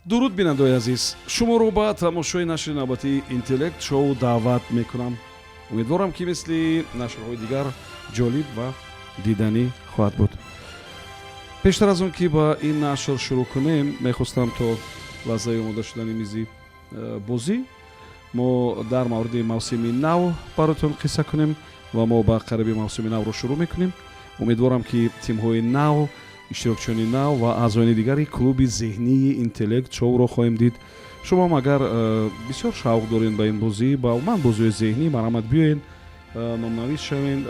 Дуруд, бинандаои азиз, шуморо ба тамошои нашри навбатии Интеллект Шоу даъват мекунам. Умедворам, ки мисли нашрҳои дигар ҷолиб ва диданӣ хоҳад буд. Пештар аз он ки ба ин нашр шурӯъ кунем, мехостам то лаҳзаи омода шудани мизи бозӣ мо дар мавриди мавсими нав бароятон қисса кунем ва мо ба қариби мавсими навро шурӯъ мекунем. Умедворам, ки тимҳои нав, иштирокчиёни нав ва аъзоёни дигари клуби зеҳнии Интеллект Шоуро хоҳем дид. Шумоам агар бисёр шавқ доред ба ин бозӣ, ба умуман бозиҳои зеҳнӣ, марҳамат, биёед, номнавис шавед.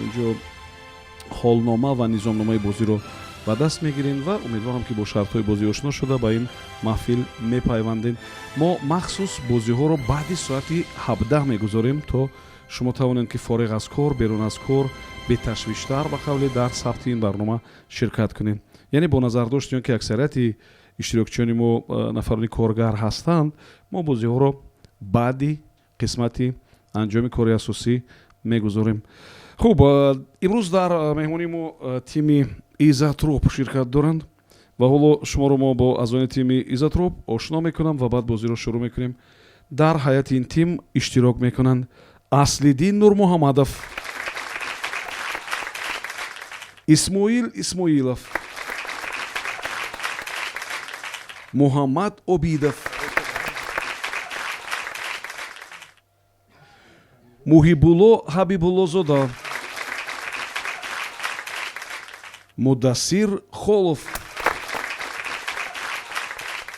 Инҷо ҳолнома ва низомномаи бозиро ба даст мегирем ва умедворам, ки бо шартҳои бозӣ ошно шуда, ба ин маҳфил мепайвандем. Мо махсус бозиҳоро баъди соати 17 мегузорем, то шумо тавонед, ки фориғ аз кор, берун аз кор, беташвиштар, ба қавле, дар сабти ин барнома ширкат кунем. Яъне бо назардошти он ки аксарияти иштирокчиёни мо нафарони коргар ҳастанд, мо бозиҳоро баъди қисмати анҷоми кори асосӣ мегузорем. Хуб, имрӯз дар меҳмонии мо тими Изотроп ширкат доранд ва ҳоло шуморо мо бо аъзоёни тими Изотроп ошно мекунам ва баъд бозиро шурӯъ мекунем. Дар ҳайати ин тим иштирок мекунанд: Аслиддин Нурмуҳаммадов, Исмоил Исмоилов, Муҳаммад Обидов, Муҳибулло Ҳабибуллозода, Мудассир Холов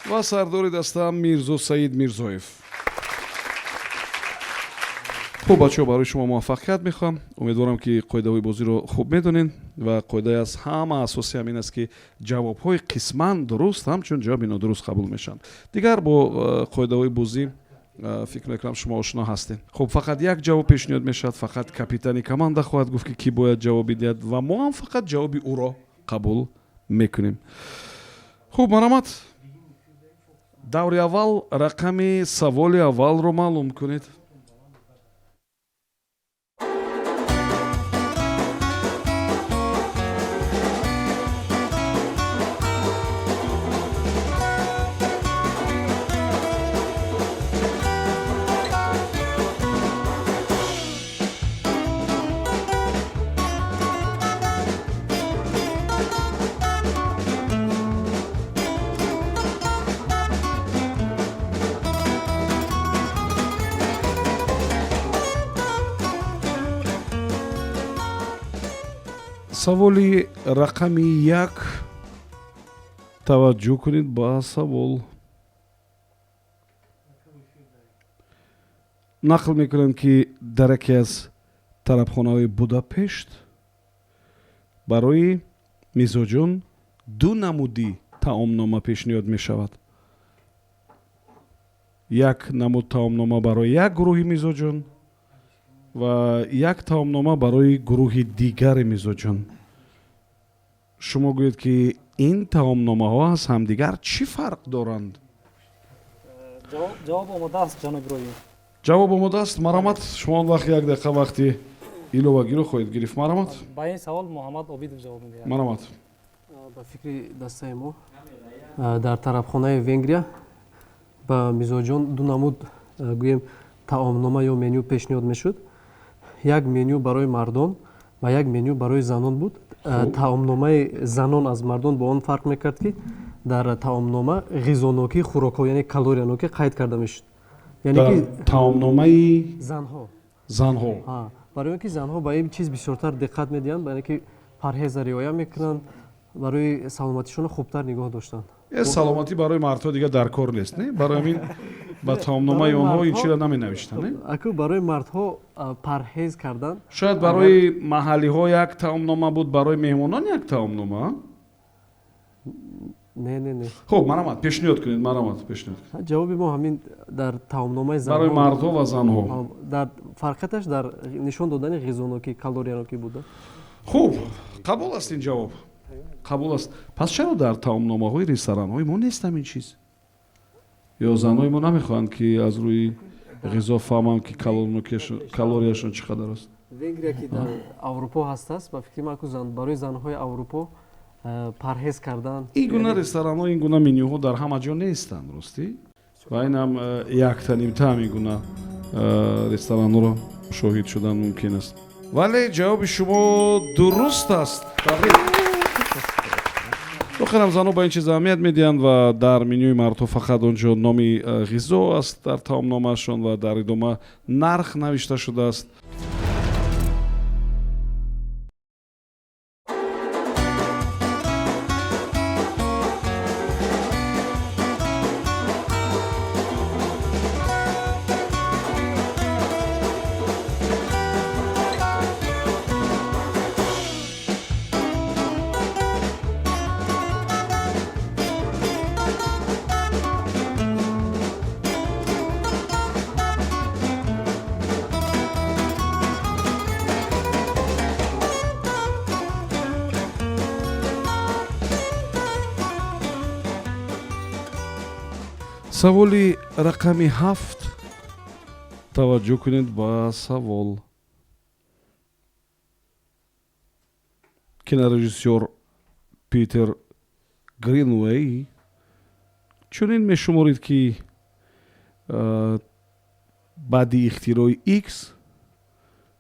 ва сардори даста Мирзо Саид Мирзоев. Хуб, бачаҳо, барои шумо муваффақият мехоҳам. Умедворам, ки қоидаҳои бозиро хуб медонед ва қоидаи аз ҳама асосӣ ҳам ин аст, ки ҷавобҳои қисман дуруст ҳамчун ҷавоби нодуруст қабул мешаванд. Дигар бо қоидаҳои бозӣ, фикр мекунам, шумо ошно ҳастед. Хуб, фақат як ҷавоб пешниҳод мешавад, фақат капитани команда хоҳад гуфт, ки кӣ бояд ҷавоб бидиҳад, ва мо ҳам фақат ҷавоби ӯро қабул мекунем. Хуб, марҳамат, даври аввал, рақами саволи аввалро маълум кунед. Саволи рақами 1. Таваҷҷӯҳ кунед ба савол. Нақл мекунанд, ки дар яке аз тарабхонаҳои Будапешт барои мизоҷон ду намуди таомнома пешниҳод мешавад: як намуд таомнома барои як гурӯҳи мизоҷон ва як таомнома барои гурӯҳи дигари мизоҷон. Шумо гӯед, ки ин таомномаҳо аз ҳамдигар чӣ фарқ доранд? Ҷавоб омода аст, ҷаноби Роӣ. Ҷавоб омода аст. Марҳамат, шумо он вақт як дақиқа вақти иловагиро хоҳед гирифт. Марҳамат. Ба ин савол Муҳаммад Обидов ҷавоб медиҳад. Марҳамат. Ба фикри дастаи мо, дар тарабхонаи Венгрия ба мизоҷон ду намуд, гӯем, таомнома ё меню пешниҳод мешуд: як меню барои мардон ва як меню барои занон буд. Таомномаи занон аз мардон бо он фарқ мекард, ки дар таомнома ғизонокии хӯрокҳо, яъне калориянокӣ, қайд карда мешуд. Яъне ки таомномаи занҳо. Занҳо. Барои он ки занҳо ба ин чиз бисёртар диққат медиҳанд, яъне ки парҳеза риоя мекунанд, барои саломатишонро хубтар нигоҳ доштанд. Саломатӣ барои мардҳо дигар дар кор нест, не? Барои ҳамин ба таомномаи онҳо ин чиро наменавиштанд, не? Аку барои мардҳо парҳез кардан. Шояд барои маҳаллиҳо як таомнома буд, барои меҳмонон як таомнома. Не, не, не. Хуб, марҳамат, пешниҳод кунед, марҳамат, пешниҳод. Ҷавоби мо ҳамин: дар таомномаи барои мардҳо ва занҳо. Дар фарқияташ дар нишон додани ғизонокӣ, калориянокӣ буда. Хуб, қабул аст, ин ҷавоб қабул аст. Пас чаро дар таомномаҳои ресторанҳои мо нест ҳамин чиз? Ё занҳои мо намехоҳанд, ки аз рӯи ғизо фаҳманд, ки калорияшон чӣ қадар аст? Венгрия ки дар Аврупо ҳастааст, ба фикри ман, барои занҳои Аврупо. Парҳез кардан. Ин гуна ресторанҳо, ин гуна менюҳо дар ҳама ҷо нестанд, ростӣ. Ва инам якта нимта ҳамин гуна ресторанҳоро шоҳид шудан мумкин аст. Вале ҷавоби шумо дуруст аст. Табрик. Охирам занҳо ба ин чиз аҳамият медиҳанд ва дар менюи мардҳо фақат он ҷо номи ғизо аст дар таомномаашон ва дар идома нарх навишта шудааст. Саволи рақами 7. Таваҷҷӯҳ кунед ба савол. Кинорежиссёр Питер Гринвей чунин мешуморид, ки баъди ихтирои X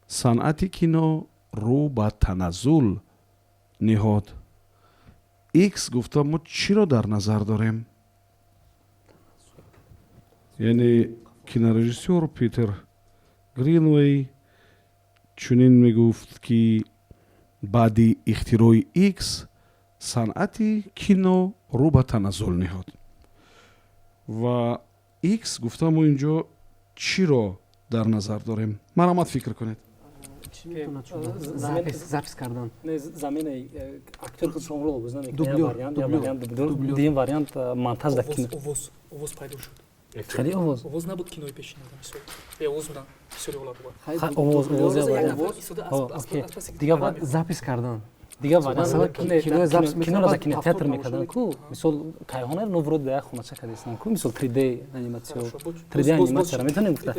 санъати кино рӯ ба таназзул ниҳод. X гуфта мо чиро дар назар дорем? Яъне кинорежиссёр Питер Гринвей чунин мегуфт, ки баъди ихтирои X санъати кино рӯ ба таназзул ниҳод. Ва X гуфта мо инҷо чиро дар назар дорем? Марҳамат, фикр кунед. Запись кардан. Заменаи актёр худшон рол бозӣ намекунад. Дуюм вариант монтаж дар кино. Овоз пайдо шуд. Хеле овоз. Овоз набуд кинои пешина, мисол. Беовоз буданд бисёри ҳолатҳо. Овоз, овоз. Дигар запись кардан. Дигар вариант киноро дар кинотеатр мекардан ку, мисол, кайҳонаро новрод дар як хонача кардастанд ку, мисол 3D аниматсио, 3D аниматсияро метавонем гуфта,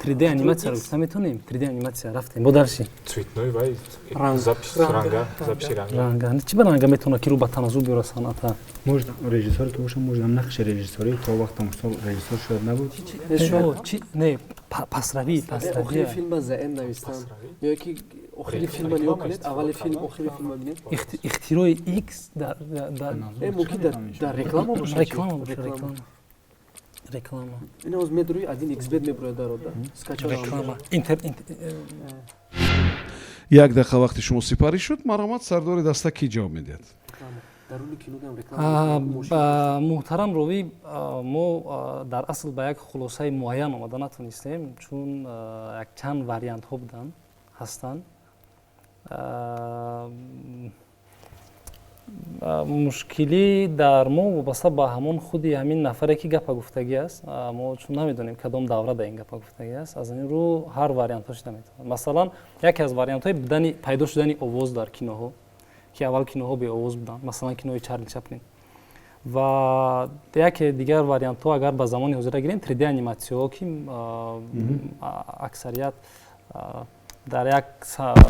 3D аниматсияро гуфта метавонем, 3D аниматсия рафтем бо дарши. Цветной вай, запись ранга, записи ранга. Ранга чӣ ба ранга метавонад ки рӯ ба таназзул биёрад санъата? Можно режиссёр ки бошам, можно нақши режиссёрӣ, то вақта мисол режиссёр шояд набуд. Не, пасравӣ, пасравӣ. Охири филма The End навистан ё ки охири филма нигоҳ кунед, аввали филм, охири филма бинед. Ихтирои X дар мумкин дар реклама бошад. Реклама бошад, реклама. Реклама. Ин оз медрӯи один xbet меброяд дар ода. Скачал. Реклама. Интер Як дақиқа вақти шумо сипарӣ шуд. Марҳамат, сардори даста, кӣ ҷавоб медиҳад? Муҳтарам ровӣ, мо дар асл ба як хулосаи муайян омада натонистем, чун якчанд вариантҳо буданд, ҳастанд. Мушкилӣ дар мо вобаста ба ҳамон худи ҳамин нафаре, ки гапа гуфтагӣ аст. Мо чун намедонем, кадом давра дар ин гапа гуфтагӣ аст, аз ин рӯ ҳар вариантҳо шида метавонад. Масалан, яке аз вариантҳои будани пайдо шудани овоз дар киноҳо, ки аввал киноҳо беовоз буданд, масалан кинои Чарли Чаплин. Ва яке дигар вариантҳо, агар ба замони ҳозира гирем, 3D аниматсияҳо, ки аксарият дар як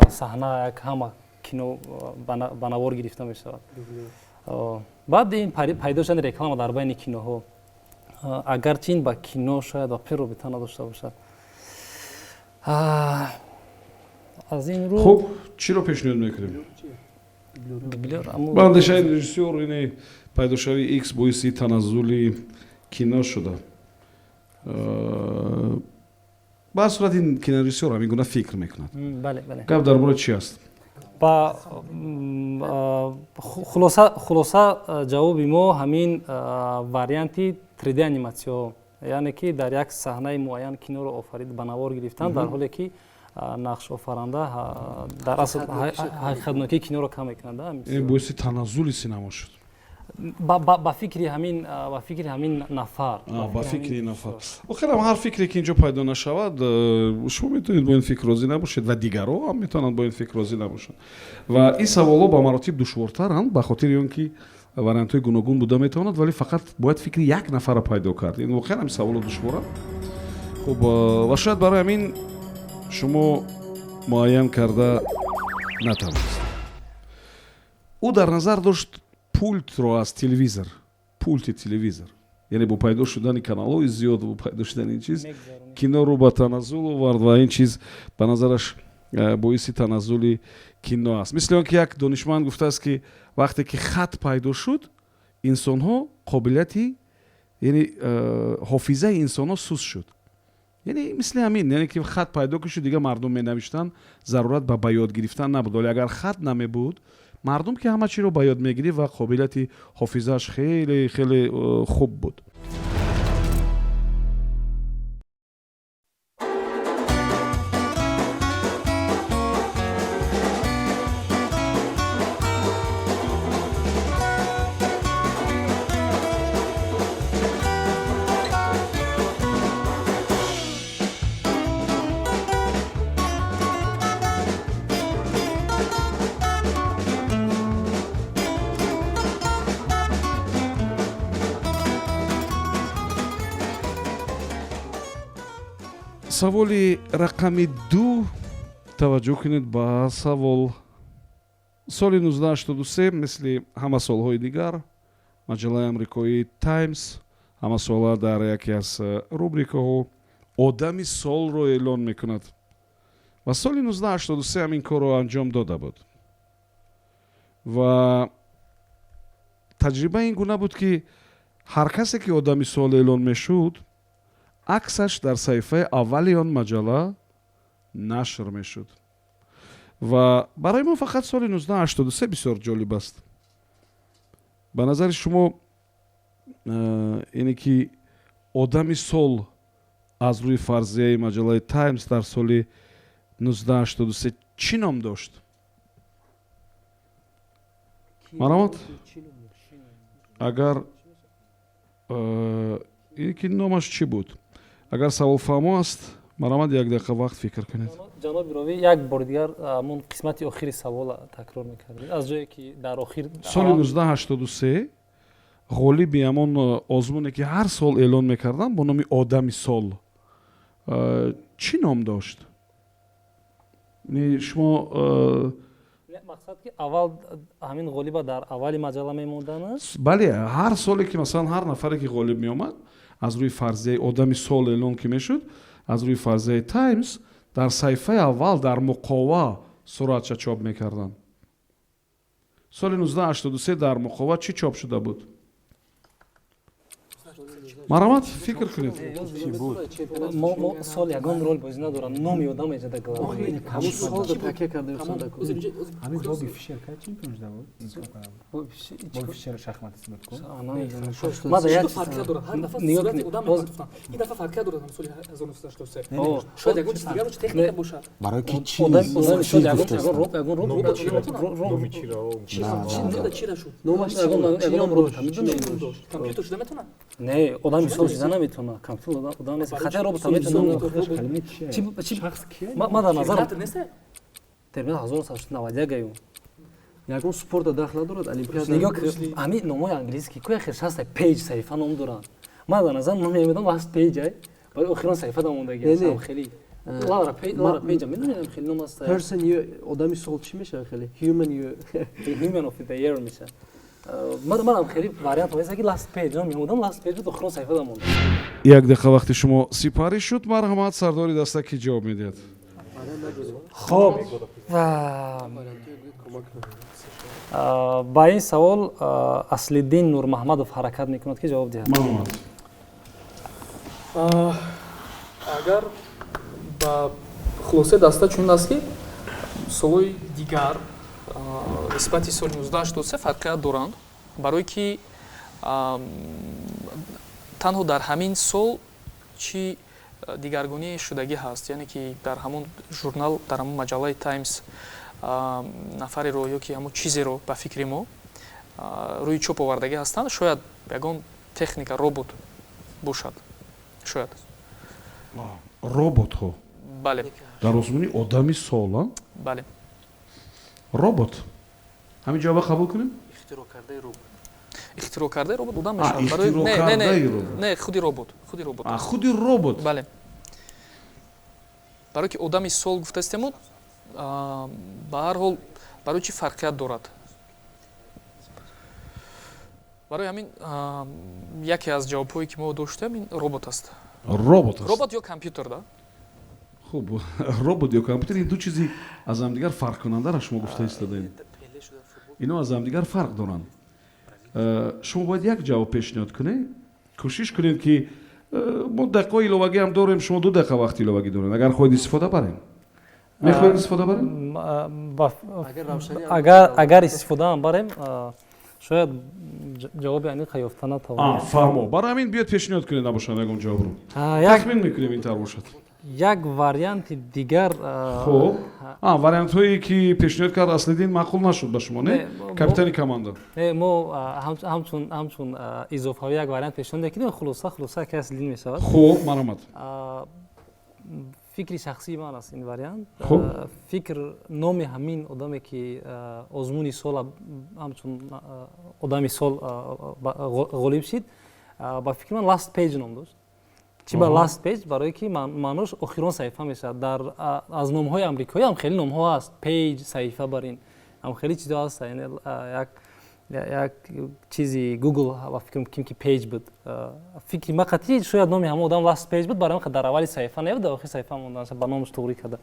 саҳна як ҳама кино ба навор гирифта мешавад. Баъд ин пайдо шудани реклама дар байни киноҳо, агарчи ин ба кино шояд воқеъ робита надошта бошад. Аз ин рӯ Хуб, чиро пешниҳод мекунем? Ба андешаи режиссёр, ини пайдошавии X боиси таназзули кино шуда. Ба ҳар сурат, ин кинорежиссёр ҳамин гуна фикр мекунад. Бале, бале. Гап дар бораи чи аст? Ба хулоса, ҷавоби мо ҳамин варианти 3D аниматсиё, яъне ки дар як саҳнаи муайян киноро офарид, ба навор гирифтан, дар ҳоле ки нақшофаранда дар асл ҳақиқатнокии киноро кам мекунад. Ин боиси таназзули синамо шуд. Ба фикри ҳамин, ба фикри ҳамин нафар. Ба фикри нафар. Охирам ҳар фикре ки инҷо пайдо нашавад, шумо метавонед бо ин фикр розӣ набошед ва дигарҳо ҳам метавонанд бо ин фикр розӣ набошанд. Ва ин саволҳо ба маротиб душвортаранд, ба хотири он ки вариантҳои гуногун буда метавонад, вале фақат бояд фикри як нафарро пайдо кард. Ин воқеан ҳам саволо душворанд. Хуб, ва шояд барои ҳамин шумо муайян карда натавонистед. Ӯ дар назар дошт пултро аз телевизор, пулти телевизор, яъне бо пайдо шудани каналҳои зиёд, бо пайдо шудани ин чиз киноро ба таназзул овард ва ин чиз ба назараш боиси таназзули кино аст. Мисли он ки як донишманд гуфтааст, ки вақте ки хат пайдо шуд, инсонҳо қобилияти, яъне ҳофизаи инсонҳо суст шуд. Яъне мисли ҳамин, яъне ки хат пайдо ки шуд, дигар мардум менавиштанд, зарурат ба ёд гирифтан набуд. Вале агар хат намебуд, мардум ки ҳама чиро ба ёд мегирифт ва қобилияти ҳофизааш хеле хеле хуб буд. Саволи рақами 2. Таваҷҷӯҳ кунед ба савол. Соли 1983, мисли ҳама солҳои дигар, маҷаллаи амрикоии Таймс ҳамасола дар яке аз рубрикаҳо одами солро эълон мекунад ва соли 1983 ҳамин корро анҷом дода буд. Ва таҷриба ин гуна буд, ки ҳар касе ки одами сол эълон мешуд, аксаш дар саҳифаи аввали он маҷалла нашр мешуд. Ва барои мо фақат соли 1983 бисёр ҷолиб аст. Ба назари шумо, ине ки одами сол аз рӯи фарзияи маҷаллаи Таймс дар соли 1983 чӣ ном дошт? Марҳамат. Агар ине ки номаш чӣ буд? Агар савол фаҳмо аст, марҳамат, як дақиқа вақт фикр кунед. Ҷаноби ровӣ, як бори дигар ҳамон қисмати охири савола такрор мекардед, аз ҷое ки дар охир. Соли 1983 ғолиби ҳамон озмуне, ки ҳар сол эълон мекарданд бо номи одами сол, чӣ ном дошт? Шумо Мақсад ки аввал ҳамин ғолиба дар аввали маҷалла мемондан? Бале, ҳар соле ки, масалан, ҳар нафаре ки ғолиб меомад, аз рӯи фарзияи одами сол эълон ки мешуд, аз рӯи фарзияи Таймс дар саҳифаи аввал дар муқова суратша чоп мекарданд. Соли 1983 дар муқова чӣ чоп шуда буд? Марҳамат, фикр кунед. Мо сол ягон рол бозӣ надорам, номи одам эҷода. Ҳамун солда такя карда. Ҳамин Боби Фишер кай чемпион шуда буд? Боби Фишер шахматист буд ку? Фарқият дорад, ҳар дафъа сурати одам мепартофтанд, ин дафъа фарқият дорад. Соли 1983 шояд ягон чиз дигар, техника бошад. Барои ки чиз Компютер шуда метавонад? Не, одам мисол шуда наметавонад. Компютер одам нест, хатя робота метавонад. Ма дар назар Терминатор 1991 аю. Ягон спорта дахл надорад, олимпиада? Нигоҳ, ҳамин номҳои английский ку яхел шаста page, саҳифа ном доранд. Ман дар назар номи намедонам, last page ай, барои охирон саҳифа да мондагӣ аст. Хеле Лаура Пейдж, Лаура Пейдж, медонем, хеле ном аст. Person year, одами сол чӣ мешавад хеле? Human year. Human of the year мешавад. Манам хеле вариант ҳоест, ки last page ном мемодам, last page буд, охирон саҳифа да монда. Як дақиқа вақти шумо сипарӣ шуд. Марҳамат, сардори даста, ки ҷавоб медиҳад? Хоб, ба ин савол Аслиддин Нурмаҳмадов ҳаракат мекунад, ки ҷавоб диҳад. Марҳамат. Агар ба хулосаи даста чунин аст, ки солҳои дигар нисбати соли 1983 фарқият доранд, барое ки танҳо дар ҳамин сол чӣ дигаргунии шудагӣ ҳаст, яъне ки дар ҳамон журнал, дар ҳамон маҷаллаи Таймс нафареро ё ки ҳамон чизеро, ба фикри мо, рӯи чоп овардагӣ ҳастанд. Шояд ягон техника, робот бошад, шояд. Роботҳо? Бале. Дар озмуни одами сол? Бале. Робот. Ҳамин ҷавоба қабул кунем? Ихтироъ кардаи робот одам мешавад. Не, худи робот, худи робот. Худи робот. Бале, барое ки одами сол гуфтастему, ба ҳар ҳол, барои чӣ фарқият дорад? Барои ҳамин яке аз ҷавобҳое ки мо доштем, ин робот аст. Робот аст. Робот ё компютер да. Хуб, робот ё компютер, ин ду чизи аз ҳамдигар фарқкунандаро шумо гуфта истодаед. Ино аз ҳамдигар фарқ доранд. Шумо бояд як ҷавоб пешниҳод кунед. Кӯшиш кунед, ки мо дақиқаҳои иловагӣ ҳам дорем, шумо 2 дақиқа вақти иловагӣ доред. Агар хоҳед, истифода барем. Мехоҳед истифода барем? Агар истифодаам барем, шояд ҷавоби аниқа ёфта натавонем. Фаҳмо. Барои ҳамин биёед, пешниҳод кунед, набошад ягон ҷавобро. Тахмин мекунем, ин тавр бошад. Як варианти дигар. Хуб, вариантҳое ки пешниҳод кард Аслиддин, маъқул нашуд ба шумо, не, капитани команда? Не, мо ҳамчун изофавӣ як вариант пешниҳод мекунем, хулоса ки Аслиддин мешавад. Хуб, марҳамат. Фикри шахсии ман аст ин вариант. Фикр, номи ҳамин одаме ки озмуни сола ҳамчун одами сол ғолиб шид, ба фикри ман, Last Page ном дошт. Чӣ ба Last Page? Барое ки маънош охирон саҳифа мешавад. Дар аз номҳои амрикоӣ ҳам хеле номҳо ҳаст, page, саҳифа, бар ин ҳам хеле чизо ҳаст. Як чизи Google, ба фикрам, ким ки Page буд. Фикри ма қатъи, шояд номи ҳамон одам Last Page буд, барои дар аввали саҳифа набуд, дар охири саҳифа мондан, ба номаш туғрӣ карда.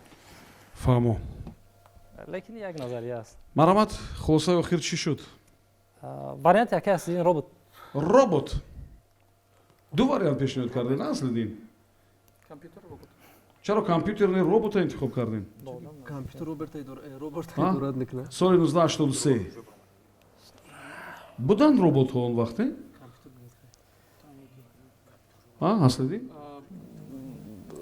Фаҳмо. Лекин як назария аст. Марҳамат, хулосаи охир чӣ шуд? Варианти яке аст, ин робот. Робот. Ду вариант пешниҳод кардем, на, Аслиддин? Компютер, робот. Чаро компютерни робота интихоб кардем? Компютер робота идорад мекунад. Соли 1983 буданд роботҳо он вақте, Аслиддин?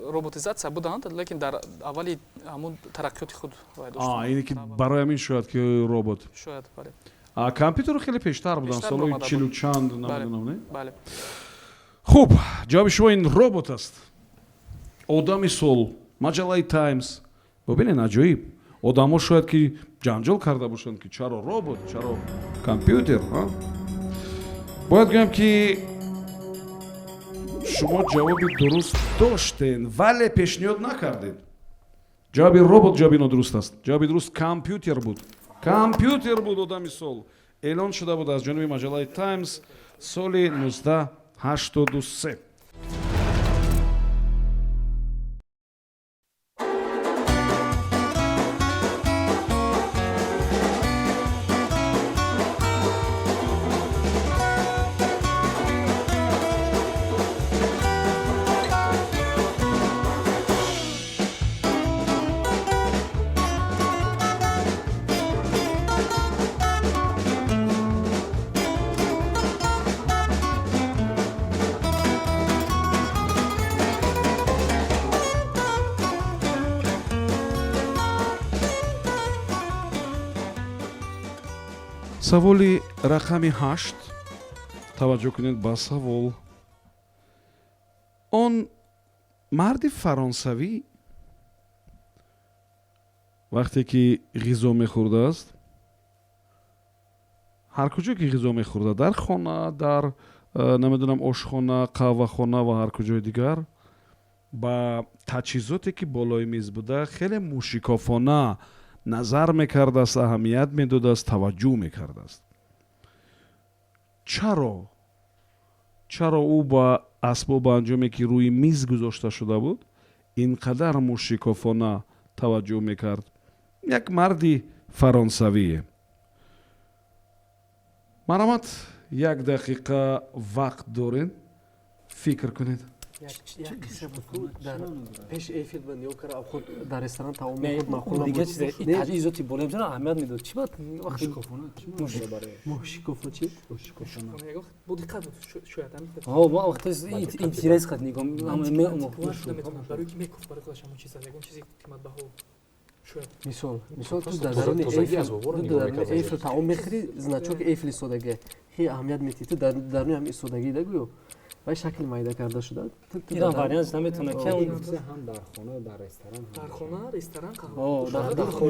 Роботизатсия буданд, лекин дар аввали ҳамун тараққиёти худ. Ине ки барои ҳамин шояд ки робот. Шояд, бале. Компютерро хеле пештар буданд, солҳои чилу чанд, намедонам, не? Бале. Хуб, ҷавоби шумо ин робот аст. Одами сол, маҷаллаи Таймс. Бубинед, аҷоиб, одамҳо шояд ки ҷанҷол карда бошанд, ки чаро робот, чаро компютер. Бояд гӯям, ки шумо ҷавоби дуруст доштен, вале пешниҳод накардед. Ҷавоби робот ҷавоби нодуруст аст. Ҷавоби дуруст компютер буд. Компютер буд. Одами сол эълон шуда буд аз ҷониби маҷаллаи Таймс соли 1983. Саволи рақами 8. Таваҷҷӯҳ кунед ба савол. Он марди фаронсавӣ вақте ки ғизо мехӯрдааст, ҳар куҷо ки ғизо мехӯрда, дар хона, дар намедонам, ошхона, қаҳвахона ва ҳар куҷои дигар, ба таҷҳизоте ки болои миз буда, хеле мушикофона назар мекардааст, аҳамият медодааст, таваҷҷӯҳ мекардааст. Чаро ӯ ба асбобу анҷоме ки рӯи миз гузошта шуда буд, ин қадар мушикофона таваҷҷӯҳ мекард? Як марди фаронсавие. Марҳамат, як дақиқа вақт доред, фикр кунед. Як қисса буд, ку дар пеши Эйфел ба нигоҳ кара, худ дар ресторан таом мехӯрд, маъқул. Дигар чиз, таҷҳизоти болои мизро аҳамият медод. Чӣ бад? Мушикофона чи? Бо диққат буд, шояд. Ҳо, вақте интерес қад нигоҳ. Барои ки мекуфт барои худаш ҳамон чиза, ягон чизи қиматбаҳо. Мисол, ту дар даруни Эйфел таом мехӯрӣ, значоки Эйфел истодагия, хе аҳамият метиҳӣ. Ту дар даруни ҳам истодагӣ да, гӯё вай шакли майда карда шуда. Инам вариант наметавона ки. Ҳам дар хона, дар ресторан. Дар хона, ресторан.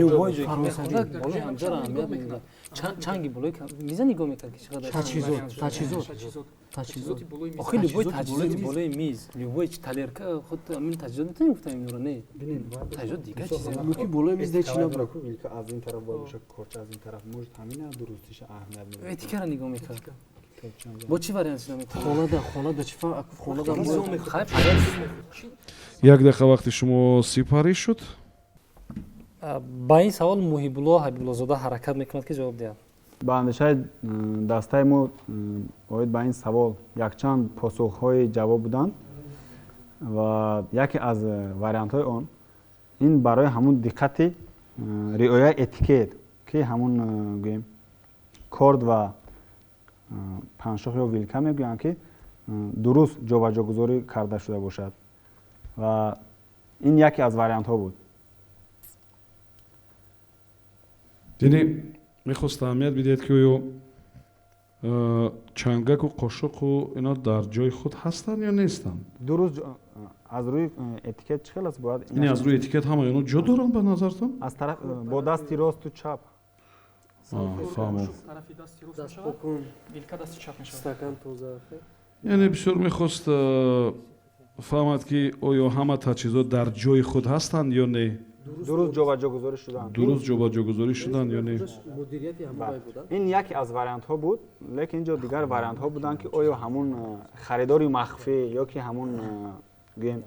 Любой ҷое ки мехӯрда, болои ҳамҷара аҳамият медодад. Чанги болои миза нигоҳ мекард, ки чӣ қадар. Таҷҳизот, таҷҳизот, таҷҳизот. Охи, любой таҷҳизоти болои миз, любой тарелка, худ ҳамин таҷҳизот метавонем гуфтам инро, не, таҷҳизот дигар чизе. Мумкин болои миз де чи набуд. Вилка аз ин тараф бояд боша, корча аз ин тараф, может, ҳамина дурустиша аҳамият медод. Этикара нигоҳ мекард. Бо чӣ вариант шуда метавонад? Хонада, хонада чӣ фарқ, хонада бояд- Хай, понятно. Як дақиқа вақти шумо сипарӣ шуд. Ба ин савол Муҳибулло Ҳабибуллозода ҳаракат мекунад, ки ҷавоб диҳад. Ба андешаи дастаи мо, оид ба ин савол якчанд посухҳои ҷавоб буданд ва яке аз вариантҳои он ин барои ҳамун диққати риояи этикет, ки ҳамун, гӯем, корд ва паншох ё вилка мегӯянд, ки дуруст ҷобаҷогузорӣ карда шуда бошад, ва ин яке аз вариантҳо буд. Яъне мехост аҳамият бидиҳед, ки оё чангаку қошуқу ино дар ҷои худ ҳастанд ё нестанд? Дуруст, аз рӯи этикет чӣ хел аст, бояд Яъне аз рӯи этикет ҳамаи оно ҷо доранд ба назартон? Аз тараф бо дасти росту чап. Фаҳмом. Тарафи дасти рост Даст мешавад, покун, вилка дасти чап мешавад. Стакан тоза. Яъне бисёр мехост фаҳмад, ки оё ҳама таҷҳизот дар ҷои худ ҳастанд ё не. Дуруст ҷобаҷогузорӣ шуданд. Дуруст ҷобаҷогузорӣ шуданд ё не. Мудирияти ҳамон буд. Ин яке аз вариантҳо буд, лекин инҷо дигар вариантҳо буданд, ки оё ҳамун харидори махфӣ ё ки ҳамун, гӯем,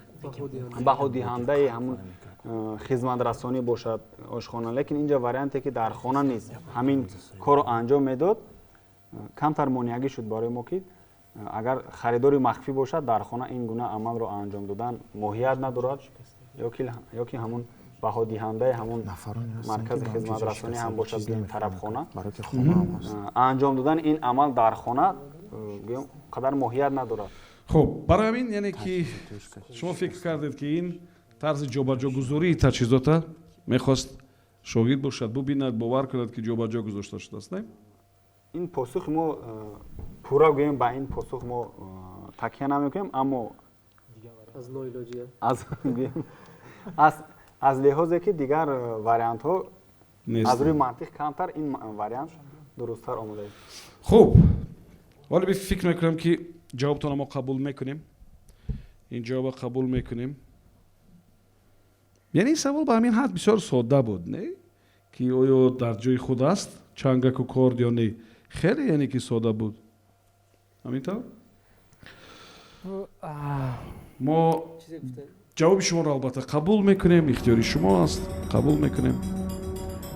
баҳодиҳандаи ҳамун хизматрасонӣ бошад ошхона. Лекин инҷо варианте, ки дар хона низ ҳамин корро анҷом медод, камтар монеагӣ шуд барои мо, ки агар харидори махфӣ бошад, дар хона ин гуна амалро анҷом додан моҳият надорад, ё ки ҳамун баҳодиҳандаи ҳамун маркази хизматрасонӣ ҳам бошад, гӯем, тарабхона, анҷом додани ин амал дар хона, гӯем, қадар моҳият надорад. Хуб, барои ҳамин, яъне ки шумо фикр кардед, ки ин тарзи ҷобаҷогузории таҷҳизота мехост шоҳид бошад, бубинад, бовар кунад, ки ҷобаҷо гузошта шудааст, не? Ин посух мо пурра, гӯем, ба ин посух мо такя намекунем, аммо аз ноилоҷия. Аз, гӯем, аз лиҳозе ки дигар вариантҳо аз рӯи мантиқ камтар ин вариант дурусттар омода. Хуб, вале фикр мекунам, ки ҷавобтонро мо қабул мекунем, ин ҷавоба қабул мекунем. Яъне ин савол ба ҳамин ҳад бисёр содда буд, не, ки оё дар ҷои худ аст чангаку корд ё не? Хеле, яъне ки, содда буд. Ҳамин тавр, мо ҷавоби шуморо албатта қабул мекунем, ихтиёри шумо аст, қабул мекунем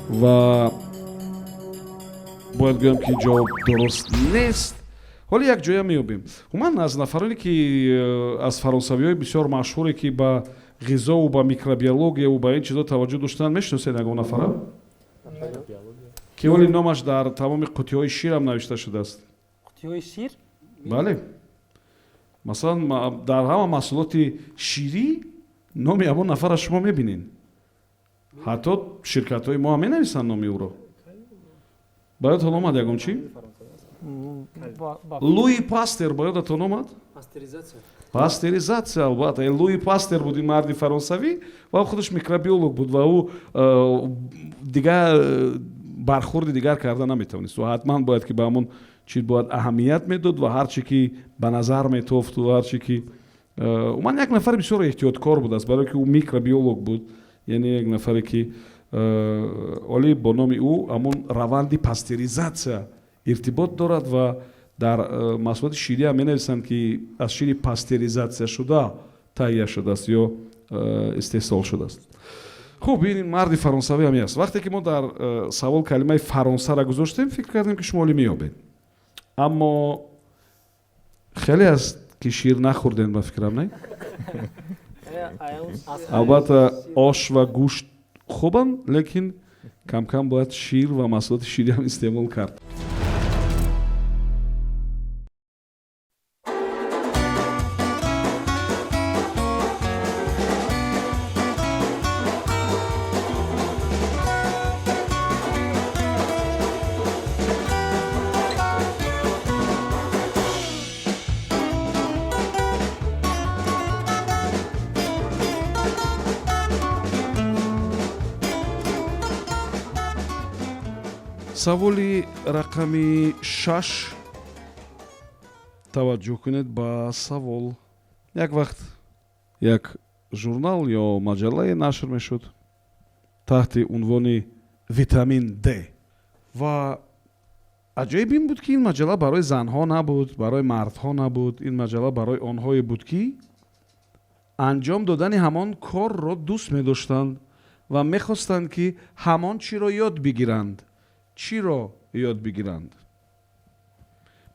ва бояд гӯям, ки ҷавоб дуруст нест. Ҳоло як ҷоя меёбем. Умуман, аз нафароне ки аз фаронсавиҳои бисёр машҳуре, ки ба ғизову ба микробиологияву ба ин чизо таваҷҷӯҳ доштанд, мешиносед ягон нафара, ки ҳоли номаш дар тамоми қутиҳои ширам навишта шудааст? Қутиҳои шир? Бале, масалан, дар ҳама маҳсулоти ширӣ номи ҳамон нафара шумо мебинед, ҳатто ширкатҳои мо ҳам менависанд номи ӯро. Ба ёдатон омад ягон чӣ? Луи Пастер ба ёдатон омад? Пастеризатсия, албатта. Луи Пастер буд, ин марди фаронсавӣ, ва худаш микробиолог буд ва ӯ дигар бархурди дигар карда наметавонист. Ӯ ҳатман бояд ки ба ҳамон чиз бояд аҳамият медод ва ҳар чӣ ки ба назар метофту ҳар чӣ ки. Умуман, як нафари бисёр эҳтиёткор будааст, барое ки ӯ микробиолог буд. Яъне як нафаре, ки олӣ бо номи ӯ ҳамон раванди пастеризатсия иртибот дорад ва дар маҳсулоти ширӣ ҳам менависанд, ки аз шири пастеризатсияшуда таҳия шудааст ё истеҳсол шудааст. Хуб, ин марди фаронсавӣ ҳам аст. Вақте ки мо дар савол калимаи фаронсара гузоштем, фикр кардем, ки шумо олӣ меёбед, аммо хеле аст, ки шир нахӯрдем, ба фикрам, не? Албатта, ош ва гӯшт хубанд, лекин камкам бояд шир ва маҳсулоти ширӣ ҳам истеъмол кард. Саволи рақами 6. Таваҷҷӯҳ кунед ба савол. Як вақт як журнал ё маҷаллае нашр мешуд таҳти унвони «Витамин Д» ва Аҷоиб ин буд, ки ин маҷалла барои занҳо набуд, барои мардҳо набуд. Ин маҷалла барои онҳое буд, ки анҷом додани ҳамон корро дӯст медоштанд ва мехостанд, ки ҳамон чиро ёд бигиранд. Чиро ёд бигиранд?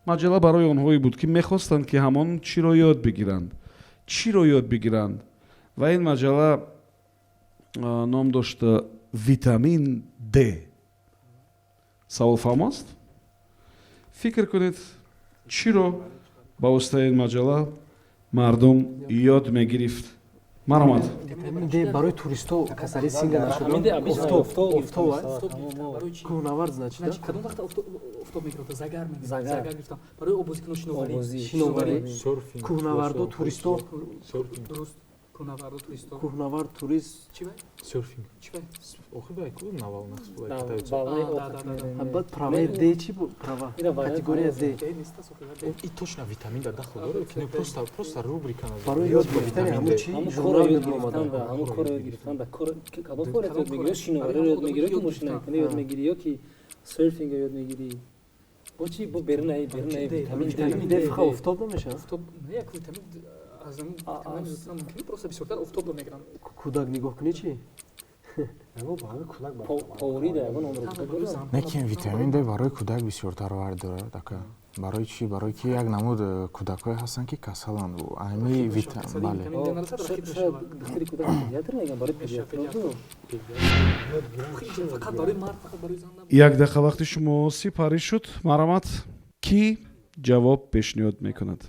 Маҷалла барои онҳое буд, ки мехостанд, ки ҳамон чиро ёд бигиранд. Чиро ёд бигиранд? Ва ин маҷалла ном дошт «Витамин Д». Савол фаҳм аст? Фикр кунед, чиро ба воситаи ин маҷалла мардум ёд мегирифт? Марҳамат. Витамин Д барои туристо, касали синга нашуда. Офтоб, офтоб, кӯҳнавард, значит. Кадом вақт офтоб мегирифта? Загар, загар гирифтам барои обозикуно, шиноварӣ. Шиноварӣ, кӯҳнавардо, туристо. Дуруст, кӯҳнавардо, туристо. Кӯҳнавард, турист. Чӣ бай? Серфинг. Чӣ бай? Охи бай ку навал. Баъд праваи Д чӣ буд? Права, категория Д. И точно витамин да дахл дорад ки просто, просто рубрика? Барои ёд гирифтани ҳамун чи журнал мебуромада. Ҳамун корро ёд гирифтан да кадом кор ёд мегирӣ? Ё шиновариро ёд мегирӣ, ё ки мошинакунӣ ёд мегирӣ, ё ки серфинга ёд мегирӣ, бо чи бо берунаи берунаи витамин Д фақат офтоб намешавад? Офтоб не, як витамин аз витамин мумкин, просто бисёртар офтобро мегиранд. Кӯдак нигоҳ кунӣ чӣ? Не, ки витамин Д барои кӯдак бисёртар вард дорад, ака. Барои чӣ? Барои ки як намуд э, кӯдакҳое ҳастанд, ки касаланд, ами бале. Шояд духтури кӯдак, педиатр мегӯям, барои педиатрду. Як дақиқа вақти шумо сипарӣ шуд. Марҳамат, кӣ ҷавоб пешниҳод мекунад?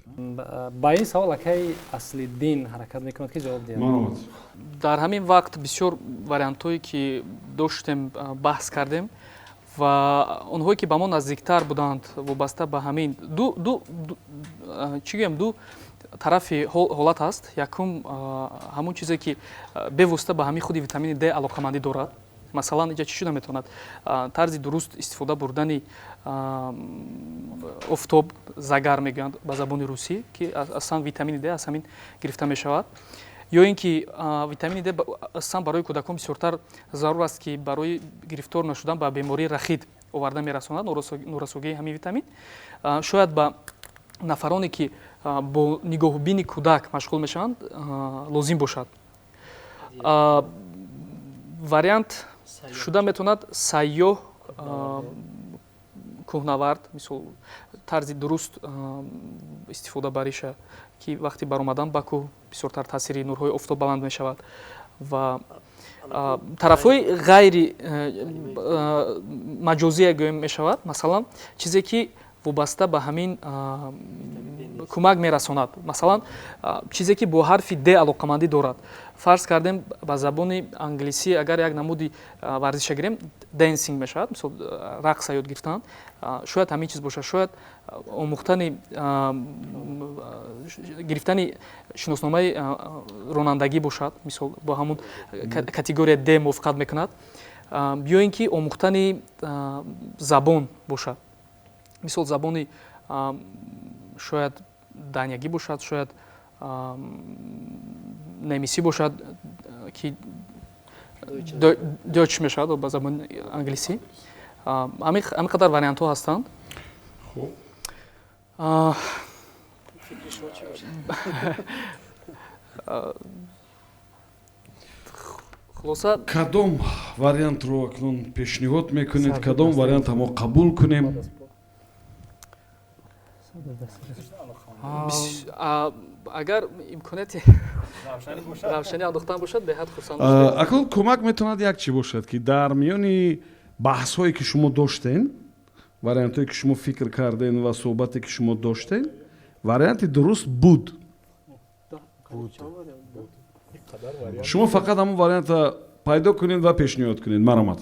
Ба ин савол акаи Аслиддин ҳаракат мекунад, ки ҷавоб диҳад. Марҳамат. Дар ҳамин вақт бисёр вариантҳое, ки доштем, баҳс кардем ва онҳое, ки ба мо наздиктар буданд, вобаста ба ҳамин ду чӣ гӯям, ду тарафи ҳолат ҳаст. Якум, ҳамон чизе, ки бевосита ба ҳамин худи витамини Д алоқамандӣ дорад. Масалан, иҷа чӣ шуда метавонад? Тарзи дуруст истифода бурдани офтоб, загар мегӯянд ба забони русӣ, ки аслан витамини Д аз ҳамин гирифта мешавад, ё ин ки витамини Д аслан барои кӯдакон бисёртар зарур аст, ки барои гирифтор нашудан ба бемории рахит оварда мерасонад норасогии ҳамин витамин. Шояд ба нафароне, ки бо нигоҳубини кӯдак машғул мешаванд, лозим бошад. Вариант шуда метавонад сайёҳ, кӯҳнавард, мисол, тарзи дуруст истифода бариша, ки вақти баромадан ба кӯҳ бисёртар таъсири нурҳои офтоб баланд мешавад, ва тарафҳои ғайри маҷозие гӯем мешавад, масалан, чизе, ки вобаста ба ҳамин кӯмак мерасонад, масалан, чизе, ки бо ҳарфи Д алоқамандӣ дорад. Фарз кардем, ба забони англисӣ агар як намуди варзиша гирем, dancing мешавад, мисол, рақса ёд гирифтан, шояд ҳамин чиз бошад. Шояд омӯхтани, гирифтани шиносномаи ронандагӣ бошад, мисол, бо ҳамун категория Д мувофиқат мекунад, ё ин ки омӯхтани забон бошад, мисол, забони шояд даниягӣ бошад, шояд немисӣ бошад, ки Deutsch мешавад ба забони англисӣ. Ҳамин қадар вариантҳо ҳастанд. Хуб. Хулоса, Кадом вариантро акнун пешниҳод мекунед? Кадом варианта мо қабул кунем? Агар имконияти равшанӣ андохтан бошад, беҳад хурсанд. Акнун кӯмак метавонад як чӣ бошад, ки дар миёни баҳсҳое, ки шумо доштен, вариантҳое, ки шумо фикр карден ва суҳбате, ки шумо доштен, варианти дуруст буд. Шумо фақат ҳамон варианта пайдо кунед ва пешниҳод кунед. Марҳамат.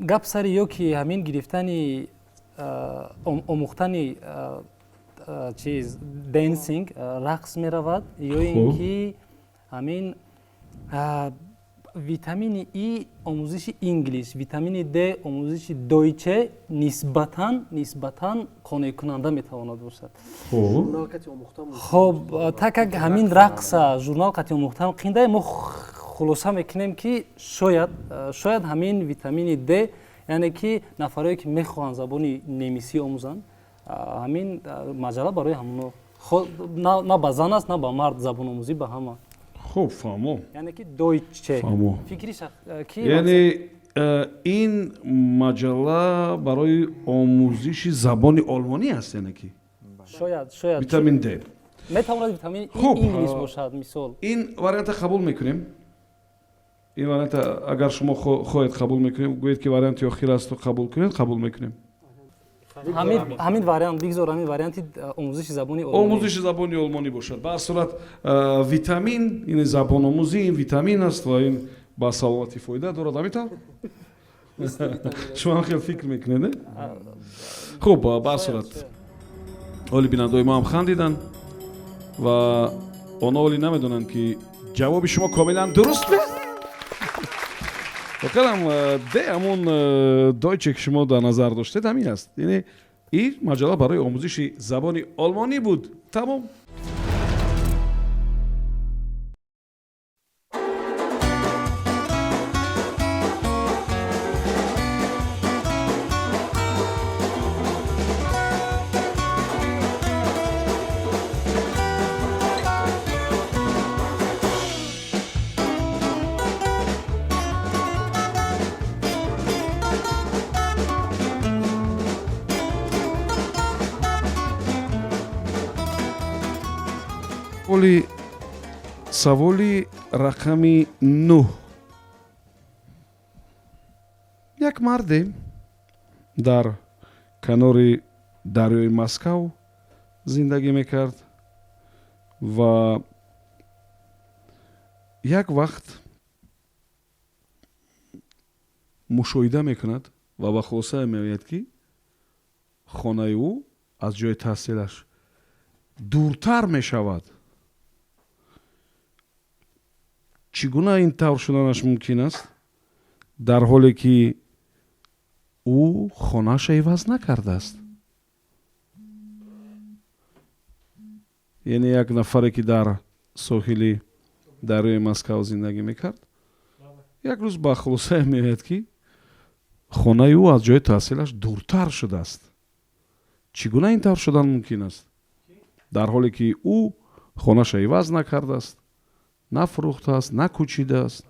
Гап сари ё ки ҳамин гирифтани, омӯхтани чиз, dancing, рақс меравад, ё ин ки ҳамин витамини И омӯзиши English, витамини Д омӯзиши Deutsche нисбатан қонеъкунанда метавонад бошад. Хоб, так как ҳамин рақса журнал қати омӯхтан қиндае, мо хулоса мекунем, ки шояд ҳамин витамини Д, Яъне ки нафарое ки мехоҳанд забони немисӣ омӯзанд, ҳамин маҷалла барои ҳамоно, на ба зан аст, на ба мард, забономӯзӣ ба ҳама. Хуб, фаҳмо. Яъне ки Deutsche. Фаҳмо. Фикри ки Яъне ин маҷалла барои омӯзиши забони олмонӣ аст, яъне ки Шояд, шояд. Витамин Д. Метавонад витамин Хуб, English бошад, мисол. Ин варианта қабул мекунем. Ин варианта, агар шумо хоҳед, қабул мекунем. Гӯед, ки варианти охир асту қабул кунед, қабул мекунем. Ҳамин вариант бигзор, ҳамин варианти омӯзиши забони олмонӣ. Омӯзиши забони олмонӣ бошад. Ба ҳар сурат, витамин ин забономӯзӣ, ин витамин аст ва ин ба саломатӣ фоида дорад. Ҳамин тавр шумо ҳам хел фикр мекунед, не? Хуб, ба ҳар сурат, ҳоли бинандаои мо ҳам хандиданд ва онҳо ҳоли намедонанд, ки ҷавоби шумо комилан дуруст буд. Воқеан, де, ҳамон Deutsche, ки шумо дар назар доштед, ҳамин аст. Яъне ин маҷалла барои омӯзиши забони олмонӣ буд. Тамом. Саволи рақами 9. Як марде дар канори дарёи Москав зиндагӣ мекард ва як вақт мушоҳида мекунад ва ба хулосае меояд, ки хонаи ӯ аз ҷои таҳсилаш дуртар мешавад. Чӣ гуна ин тавр шуданаш мумкин аст, дар ҳоле ки ӯ хонаашро иваз накардааст? Яъне як нафаре, ки дар соҳили дарёи Москав зиндагӣ мекард, як рӯз ба хулосае меояд, ки хонаи ӯ аз ҷои таҳсилаш дуртар шудааст. Чӣ гуна ин тавр шудан мумкин аст, дар ҳоле ки ӯ хонаашро иваз накардааст, нафурӯхтааст, накӯчидааст?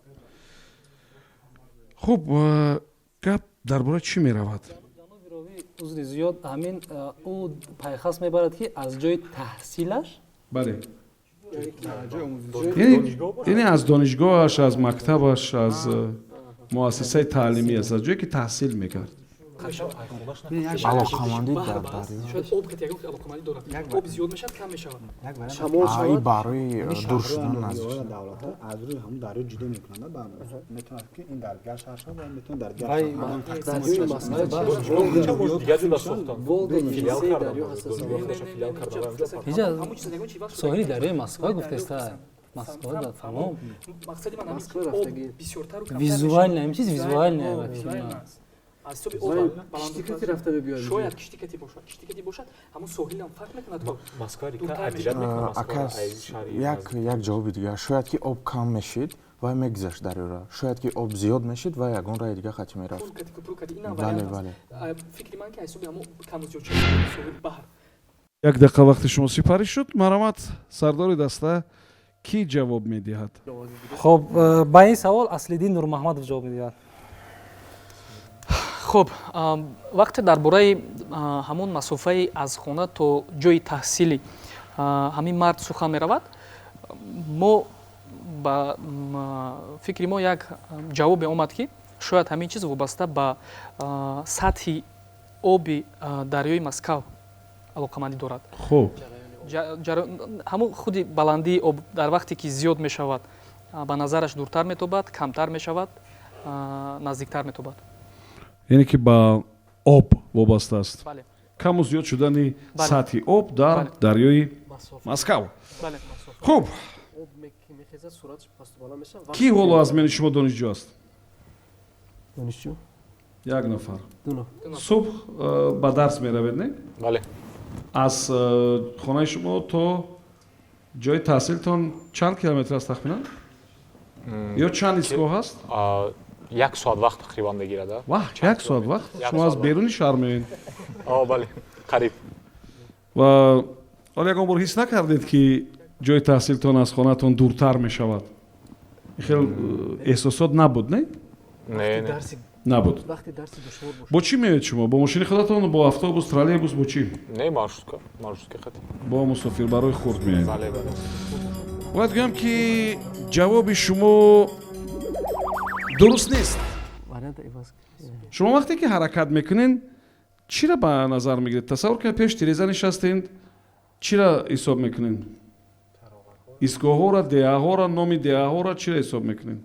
Хуб, гап дар бораи чӣ меравад? Узри зиёд, ҳамин ӯ пайхас мебарад, ки аз ҷои таҳсилаш. Бале, яъне аз донишгоҳаш, аз мактабаш, аз муассисаи таълимӣ аст, аз ҷое ки таҳсил мекард. Алоқамандӣ дар Шояд об кати ягон алоқамандӣ дорад. Об зиёд мешавад, кам мешавад. Ай барои дур шудан аз Давлатҳо аз рӯи ҳамун дарё ҷудо мекунанд. Метавонад, ки ин дар дигар шаҳр шавад ва метавонад дар дигар. Дигар ҷуда сохтан. Филиал кардан. Ҳиҷа соҳили дарёи Москва гуфтеста, Москва да, тамом. Мақсади ман ҳамин, ки об бисёртару камтар. Визуально ҳамин чиз, визуально. Аз ҳисоби об шояд киштикати бошад, киштикати бошад, ҳамун соҳилам фарқ мекунад. Ака, як ҷавоби дигар: шояд ки об кам мешид, вай мегузашт дарёра, шояд ки об зиёд мешид, вай ягон раи дига хати мерафт. Бале. Фикри ман, ки ҳисоби ҳамон каму зиёд шудани соҳили баҳр. Як дақиқа вақти шумо сипарӣ шуд. Марҳамат, сардори даста, кӣ ҷавоб медиҳад? Хуб, ба ин савол Аслиддин Нурмаҳмадов ҷавоб медиҳад. Хуб, вақте дар бораи ҳамон масофаи аз хона то ҷои таҳсили ҳамин мард сухан меравад, мо ба фикри мо як ҷавобе омад, ки шояд ҳамин чиз вобаста ба сатҳи оби дарёи Москав алоқамандӣ дорад. Хуб. Ҳамон худи баландии об дар вақте ки зиёд мешавад, ба назараш дуртар метобад, камтар мешавад, наздиктар метобад. Яъне ки ба об вобаста аст, каму зиёд шудани сатҳи об дар дарёи Москав. Хуб, кӣ ҳоло аз миёни шумо донишҷӯ аст? Донишҷӯ? Як нафар. Субҳ ба дарс меравед, не? Бале. Аз хонаи шумо то ҷои таҳсилтон чанд километр аст тахминан ё чанд истгоҳ ҳаст? Як соат вақт тақрибан мегирад. Ваҳ, як соат вақт? Шумо аз беруни шаҳр меоед? О, бале, қариб. Ва ҳоло ягон бор ҳис накардед, ки ҷои таҳсилтон аз хонаатон дуртар мешавад? Хел эҳсосот набуд, не? Не, не. Набуд. Бо чӣ меоед шумо? Бо мошини худатон, бо автобус, троллейбус, бо чӣ? Не, маршрутка, маршрутка хати. Бо мусофирбарои хурд меоед? Бале, бале. Бояд гӯям, ки ҷавоби шумо дуруст нест. Шумо вақте ки ҳаракат мекунед, чиро ба назар мегиред? Тасаввур кунед, пеш тиреза нишастед, чиро ҳисоб мекунед? Истгоҳҳоро, деҳаҳоро, номи деҳаҳоро чиро ҳисоб мекунед?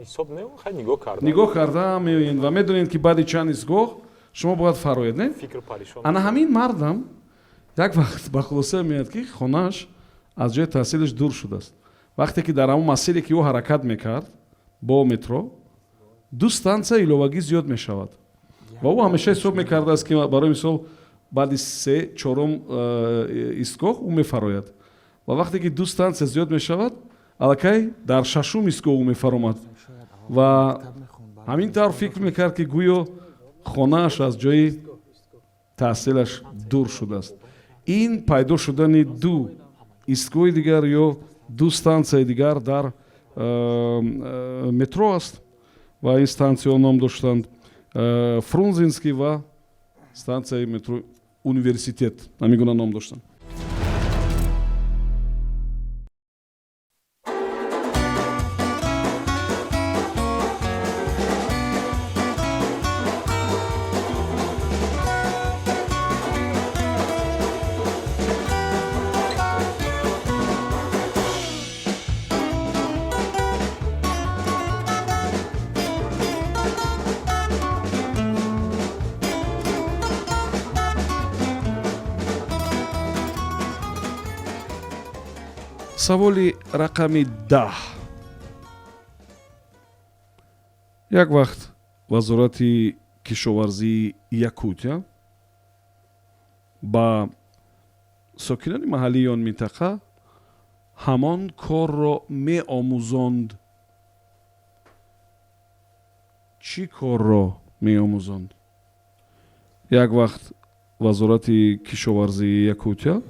Ҳисоб не, хай, нигоҳ карда. Нигоҳ карда меоед ва медонед, ки баъди чанд истгоҳ шумо бояд фароед, не? Фикр паришон. Ана ҳамин мардам як вақт ба хулоса меояд, ки хонааш аз ҷои таҳсилаш дур шудааст. Вақте ки дар ҳамон масире, ки ӯ ҳаракат мекард бо метро, ду стансия иловагӣ зиёд мешавад ва ӯ ҳамеша ҳисоб мекардааст, ки барои мисол баъди се чорум истгоҳ ӯ мефарояд, ва вақте ки ду стансия зиёд мешавад, аллакай дар шашум истгоҳ ӯ мефаромад ва ҳамин тавр фикр мекард, ки гӯё хонааш аз ҷои таҳсилаш дур шудааст. Ин пайдо шудани ду истгоҳи дигар ё ду стансияи дигар дар метро аст ва ин стансияҳо ном доштанд Фрунзенский ва стансияи метро Университет, ҳамин гуна ном доштанд. Саволи рақами 10. Як вақт вазорати кишоварзии Якутия ба сокинони маҳаллии он минтақа ҳамон корро меомӯзонд. Чӣ корро меомӯзонд? Як вақт вазорати кишоварзии Якутия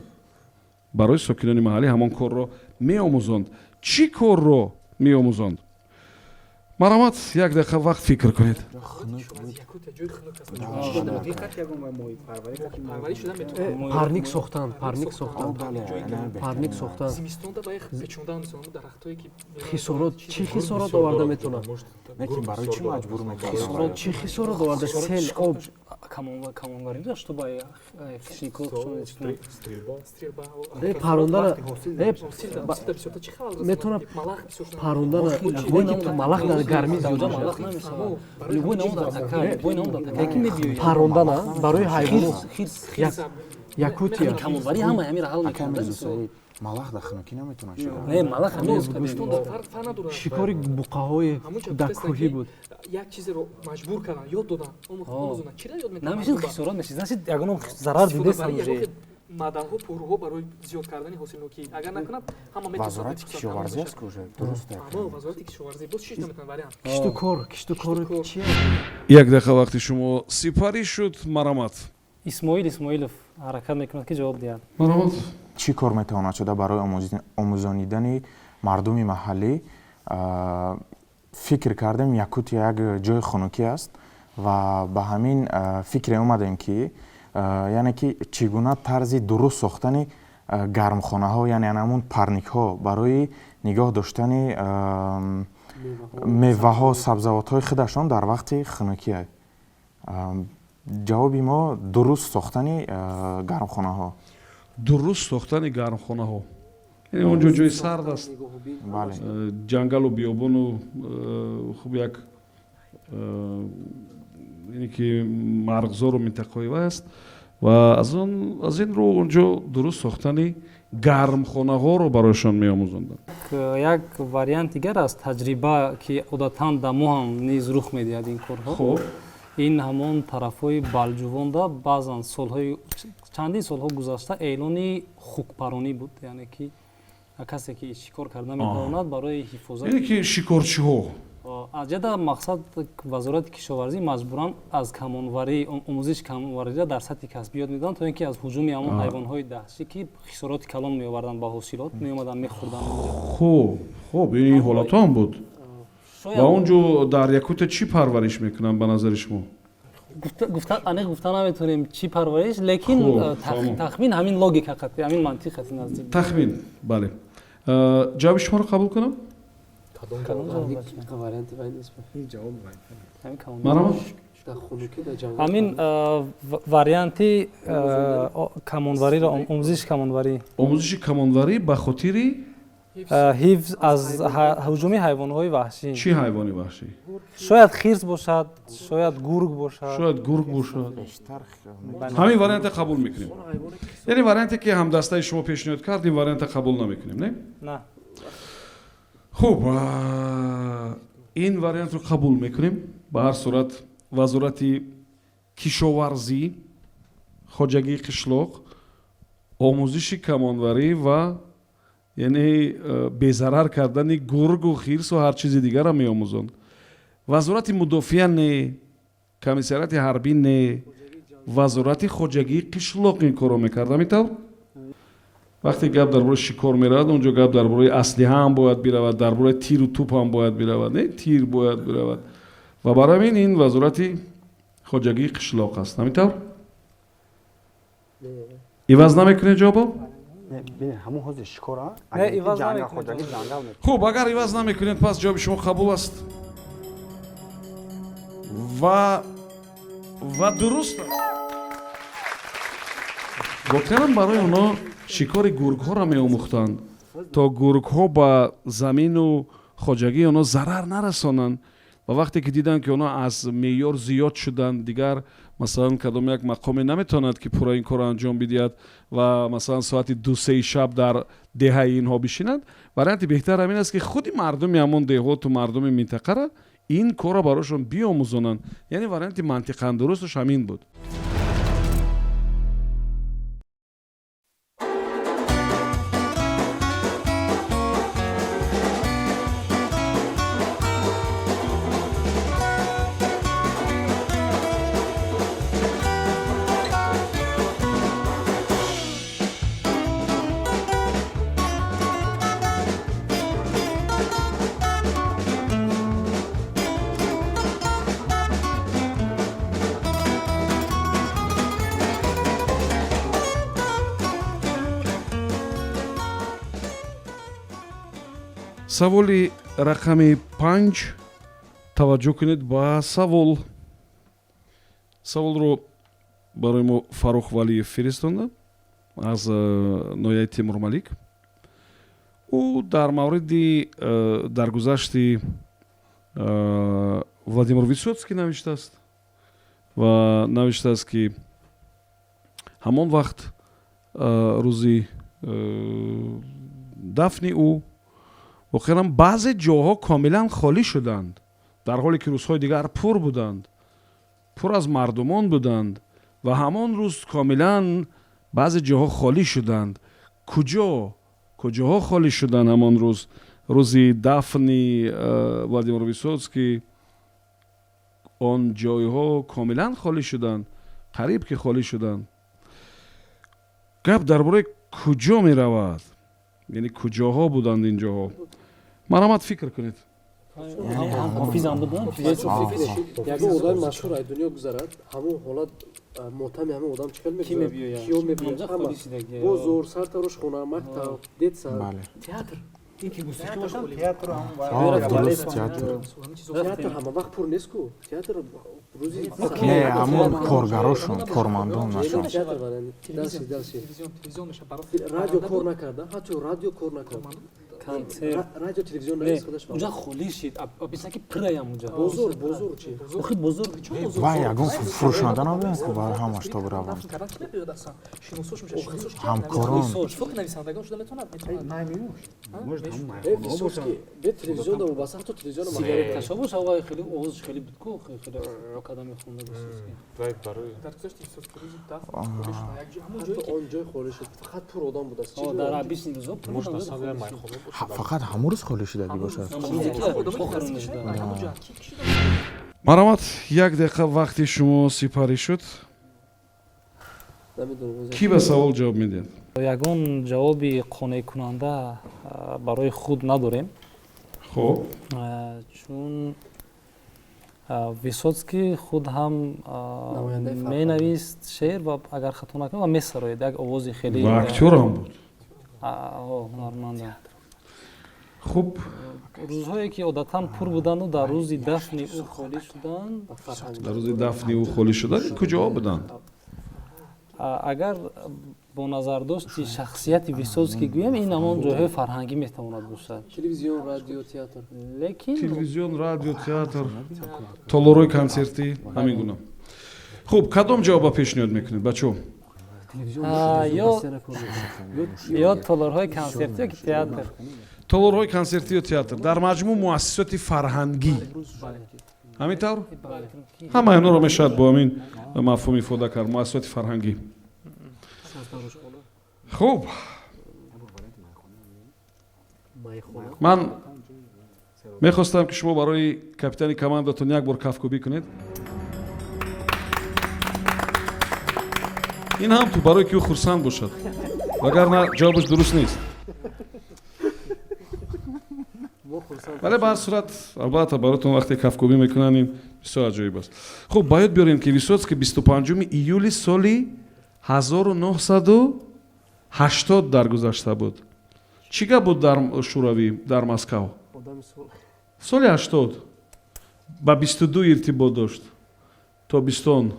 барои сокинони маҳаллӣ ҳамон корро меомӯзонд. Чӣ корро меомӯзонд? Марҳамат, як дақиқа вақт фикр кунед. Парник сохтан, парник сохтан, парник сохтан. Хисорот, чӣ хисорот оварда метавонад? Барои чӣ маҷбур мекард? Чӣ хисорот оварда? Сел, об. Камонварӣ дошт ба Парондана метавонад, парондана, малах дар гармӣ зиёд. Парондана барои ҳайвонот, Якутия. Камонварӣ ҳама ҳамира ҳал мекунад. Малах дар хунукӣ наметавонад шуда. Не, малах. Шикори буқаҳои дар кӯҳӣ буд. Як чизеро маҷбур кардан, ёд додан, омӯзондан. Чира ёд метавонад? Намешид, хисорот мешид, значит, ягоном зарар дидесан уже. Маъданҳо, пурҳо барои зиёд кардани ҳосилнокӣ. Агар накунад, ҳама. Вазорати кишоварзӣ аст ку уже, дуруст. Вазорати кишоварзӣ боз чӣ метавонад вариант? Киштукор, киштукор чи? Як дақиқа вақти шумо сипарӣ шуд, марҳамат. Исмоил Исмоилов ҳаракат мекунад, ки ҷавоб диҳад. Марҳамат. Чӣ кор метавонад шуда барои омӯзонидани мардуми маҳаллӣ? Фикр кардем, Якутия як ҷои хунукӣ аст ва ба ҳамин фикре омадем, ки яъне ки чӣ гуна тарзи дуруст сохтани гармхонаҳо, яъне ҳамун парникҳо барои нигоҳ доштани меваҳо, сабзавотҳои худашон дар вақти хунукӣ. Ҷавоби мо: дуруст сохтани гармхонаҳо. Дуруст сохтани гармхонаҳо, яъне он ҷо ҷои сард аст, ҷангалу биёбону хуб як ине ки марғзору минтақаҳои вай аст ва аз ин рӯ он ҷо дуруст сохтани гармхонаҳоро барояшон меомӯзонданд. Як вариант дигар аз таҷриба, ки одатан дар мо ҳам низ рух медиҳад ин корҳо, ин ҳамон тарафҳои Балҷувонда баъзан солҳои чандин солҳо гузашта эълони хукпаронӣ буд, яъне ки касе ки шикор карда метавонад барои ҳифозат. Яъне ки шикорчиҳо. Аз ҷада мақсад вазорати кишоварзӣ маҷбуран аз камонварӣ, омӯзиши камонвариро дар сатҳи касбӣ ёд медоданд, то ин ки аз ҳуҷуми ҳамон ҳайвонҳои даҳшӣ, ки хисороти калон меоварданд ба ҳосилот, меомаданд, мехӯрданд. Хуб, хуб, ин ҳолатҳо ҳам буд. Ва он ҷо дар Якутия чӣ парвариш мекунанд, ба назари шумо? Аниқ гуфта наметавонем, чӣ парвариш, лекин тахмин ҳамин логика қатъи, ҳамин мантиқ қатъи наздик. Тахмин, бале. Ҷавоби шуморо қабул кунам? Марҳамат. Ҳамин варианти камонвариро, омӯзиши камонварӣ. Омӯзиши камонварӣ ба хотири ҳифз аз ҳуҷуми ҳайвонҳои ваҳшӣ. Чӣ ҳайвони ваҳшӣ? Шояд хирс бошад, шояд гург бошад. Шояд гург бошад. Ҳамин варианта қабул мекунем. Яъне варианте ки ҳамдастаи шумо пешниҳод кард, ин варианта қабул намекунем, не? На. Хуб, ин вариантро қабул мекунем. Ба ҳар сурат вазорати кишоварзӣ, хоҷагии қишлоқ, омӯзиши камонварӣ ва яъне безарар кардани гургу хирсу ҳар чизи дигарро меомӯзонд. Вазорати мудофиа не, комиссариати ҳарбӣ не, вазорати хоҷагии қишлоқ ин корро мекард. Ҳамин тавр? Вақте гап дар бораи шикор меравад, он ҷо гап дар бораи аслиҳа ҳам бояд биравад, дар бораи тиру туп ҳам бояд биравад, не, тир бояд биравад. Ва барои ҳамин ин вазорати хоҷагии қишлоқ аст. Ҳамин тавр? Иваз намекунед ҷавобо? Хуб, агар иваз намекунед, пас ҷавоби шумо қабул аст ва дуруст аст. Воқеан барои онҳо шикори гургҳоро меомӯхтанд, то гургҳо ба замину хоҷагии онҳо зарар нарасонанд. Ва вақте ки диданд, ки онҳо аз меъёр зиёд шуданд, дигар масалан кадом як мақоме наметавонад, ки пурра ин корро анҷом бидиҳад ва масалан соати 2-3 шаб дар деҳаи инҳо бишинад, варианти беҳтар ҳамин аст, ки худи мардуми ҳамон деҳоту мардуми минтақара ин корро барояшон биомӯзонанд. Яъне варианти мантиқан дурусташ ҳамин буд. Саволи рақами 5. Таваҷҷӯҳ кунед ба савол. Саволро барои мо Фаррух Валиев фиристонда аз ноҳияи Темурмалик. Ӯ дар мавриди даргузашти Владимир Висотский навиштааст ва навиштааст, ки ҳамон вақт, рӯзи дафни ӯ, воқеан баъзе ҷоҳо комилан холӣ шуданд, дар ҳоле ки рӯзҳои дигар пур буданд, пур аз мардумон буданд ва ҳамон рӯз комилан баъзе ҷоҳо холӣ шуданд. Куҷо, куҷоҳо холӣ шуданд ҳамон рӯз, рӯзи дафни Владимир Висотский? Он ҷойҳо комилан холӣ шуданд, қариб ки холӣ шуданд. Гап дар бораи куҷо меравад, яъне куҷоҳо буданд ин ҷоҳо? Марҳамат, фикр кунед. Ҳофизам буд. Ягон одами машҳур аз дунё гузарад, ҳамон ҳолат, мотами ҳамон одам чӣ хел мегузарад, киё мебиёяд, ҳама бозор, сартарошхона, мактаб, детсад, театр. Театр ҳама вақт пур нест ку, театр. Не, ҳамон коргарошон, кормандонашон. Радио кор накарда, ҳатто радио кор накард. Концерт. Радио, телевизион. Унҷа холӣ шид, обисна ки пираям унҷа. Бозор, бозор чи? Охи, бозор. Ва ягон фурӯшанда набуданд, ку бар ҳамаш то бираванд ҳамкорон. Бе телевизион вобаста, ҳатто телевизион. Сигареткашо боша, вай хеле овозш хеле буд ку, хеле када мехонда. Он ҷой холӣ шуд, фақат пур одам будааст. Дар обисни рӯзо. Фақат ҳамон рӯз холӣ шудагӣ бошад. Марҳамат, як дақиқа вақти шумо сипарӣ шуд. Кӣ ба савол ҷавоб медиҳад? Ягон ҷавоби қонеъкунанда барои худ надорем. Хуб. Чун Висотский худ ҳам менавист шеър ва, агар хато накунам, ва месароид, як овози хеле Ва актёрам буд. Ҳунарманд. Хуб. Рӯзҳое ки одатан пур буданду дар рӯзи дафни ӯ холӣ шуданд. Дар рӯзи дафни ӯ холӣ шуданд, куҷоҳо буданд? Агар бо назардошти шахсияти Висотский гӯем, ин ҳамон ҷойҳои фарҳангӣ метавонад бошад. Телевизион, радио, театр. Лекин Телевизион, радио, театр, толорҳои консертӣ, ҳамин гуна. Хуб, кадом ҷавоба пешниҳод мекунед, бачаҳо? Ё толорҳои консертӣ, ё ки театр. Толорҳои консертӣ ё театр, дар маҷмӯъ муассисоти фарҳангӣ, ҳамин тавр, ҳамаи онҳоро мешавад бо ҳамин мафҳум ифода кард, муассисоти фарҳангӣ. Хуб, ман мехостам, ки шумо барои капитани командатон як бор кафкӯбӣ кунед. Ин ҳам ту барое ки ӯ хурсанд бошад, вагарна ҷавобаш дуруст нест. Вале ба ҳар сурат, албатта, баротон вақте кафкӯбӣ мекунанд, ин бисёр аҷоиб аст. Хуб, ба ёд биёрем, ки Висотский 25 июли соли 1980 даргузашта буд. Чӣ гап буд дар Шӯравӣ, дар Москав соли 80? Ба 22 иртибот дошт, тобистон.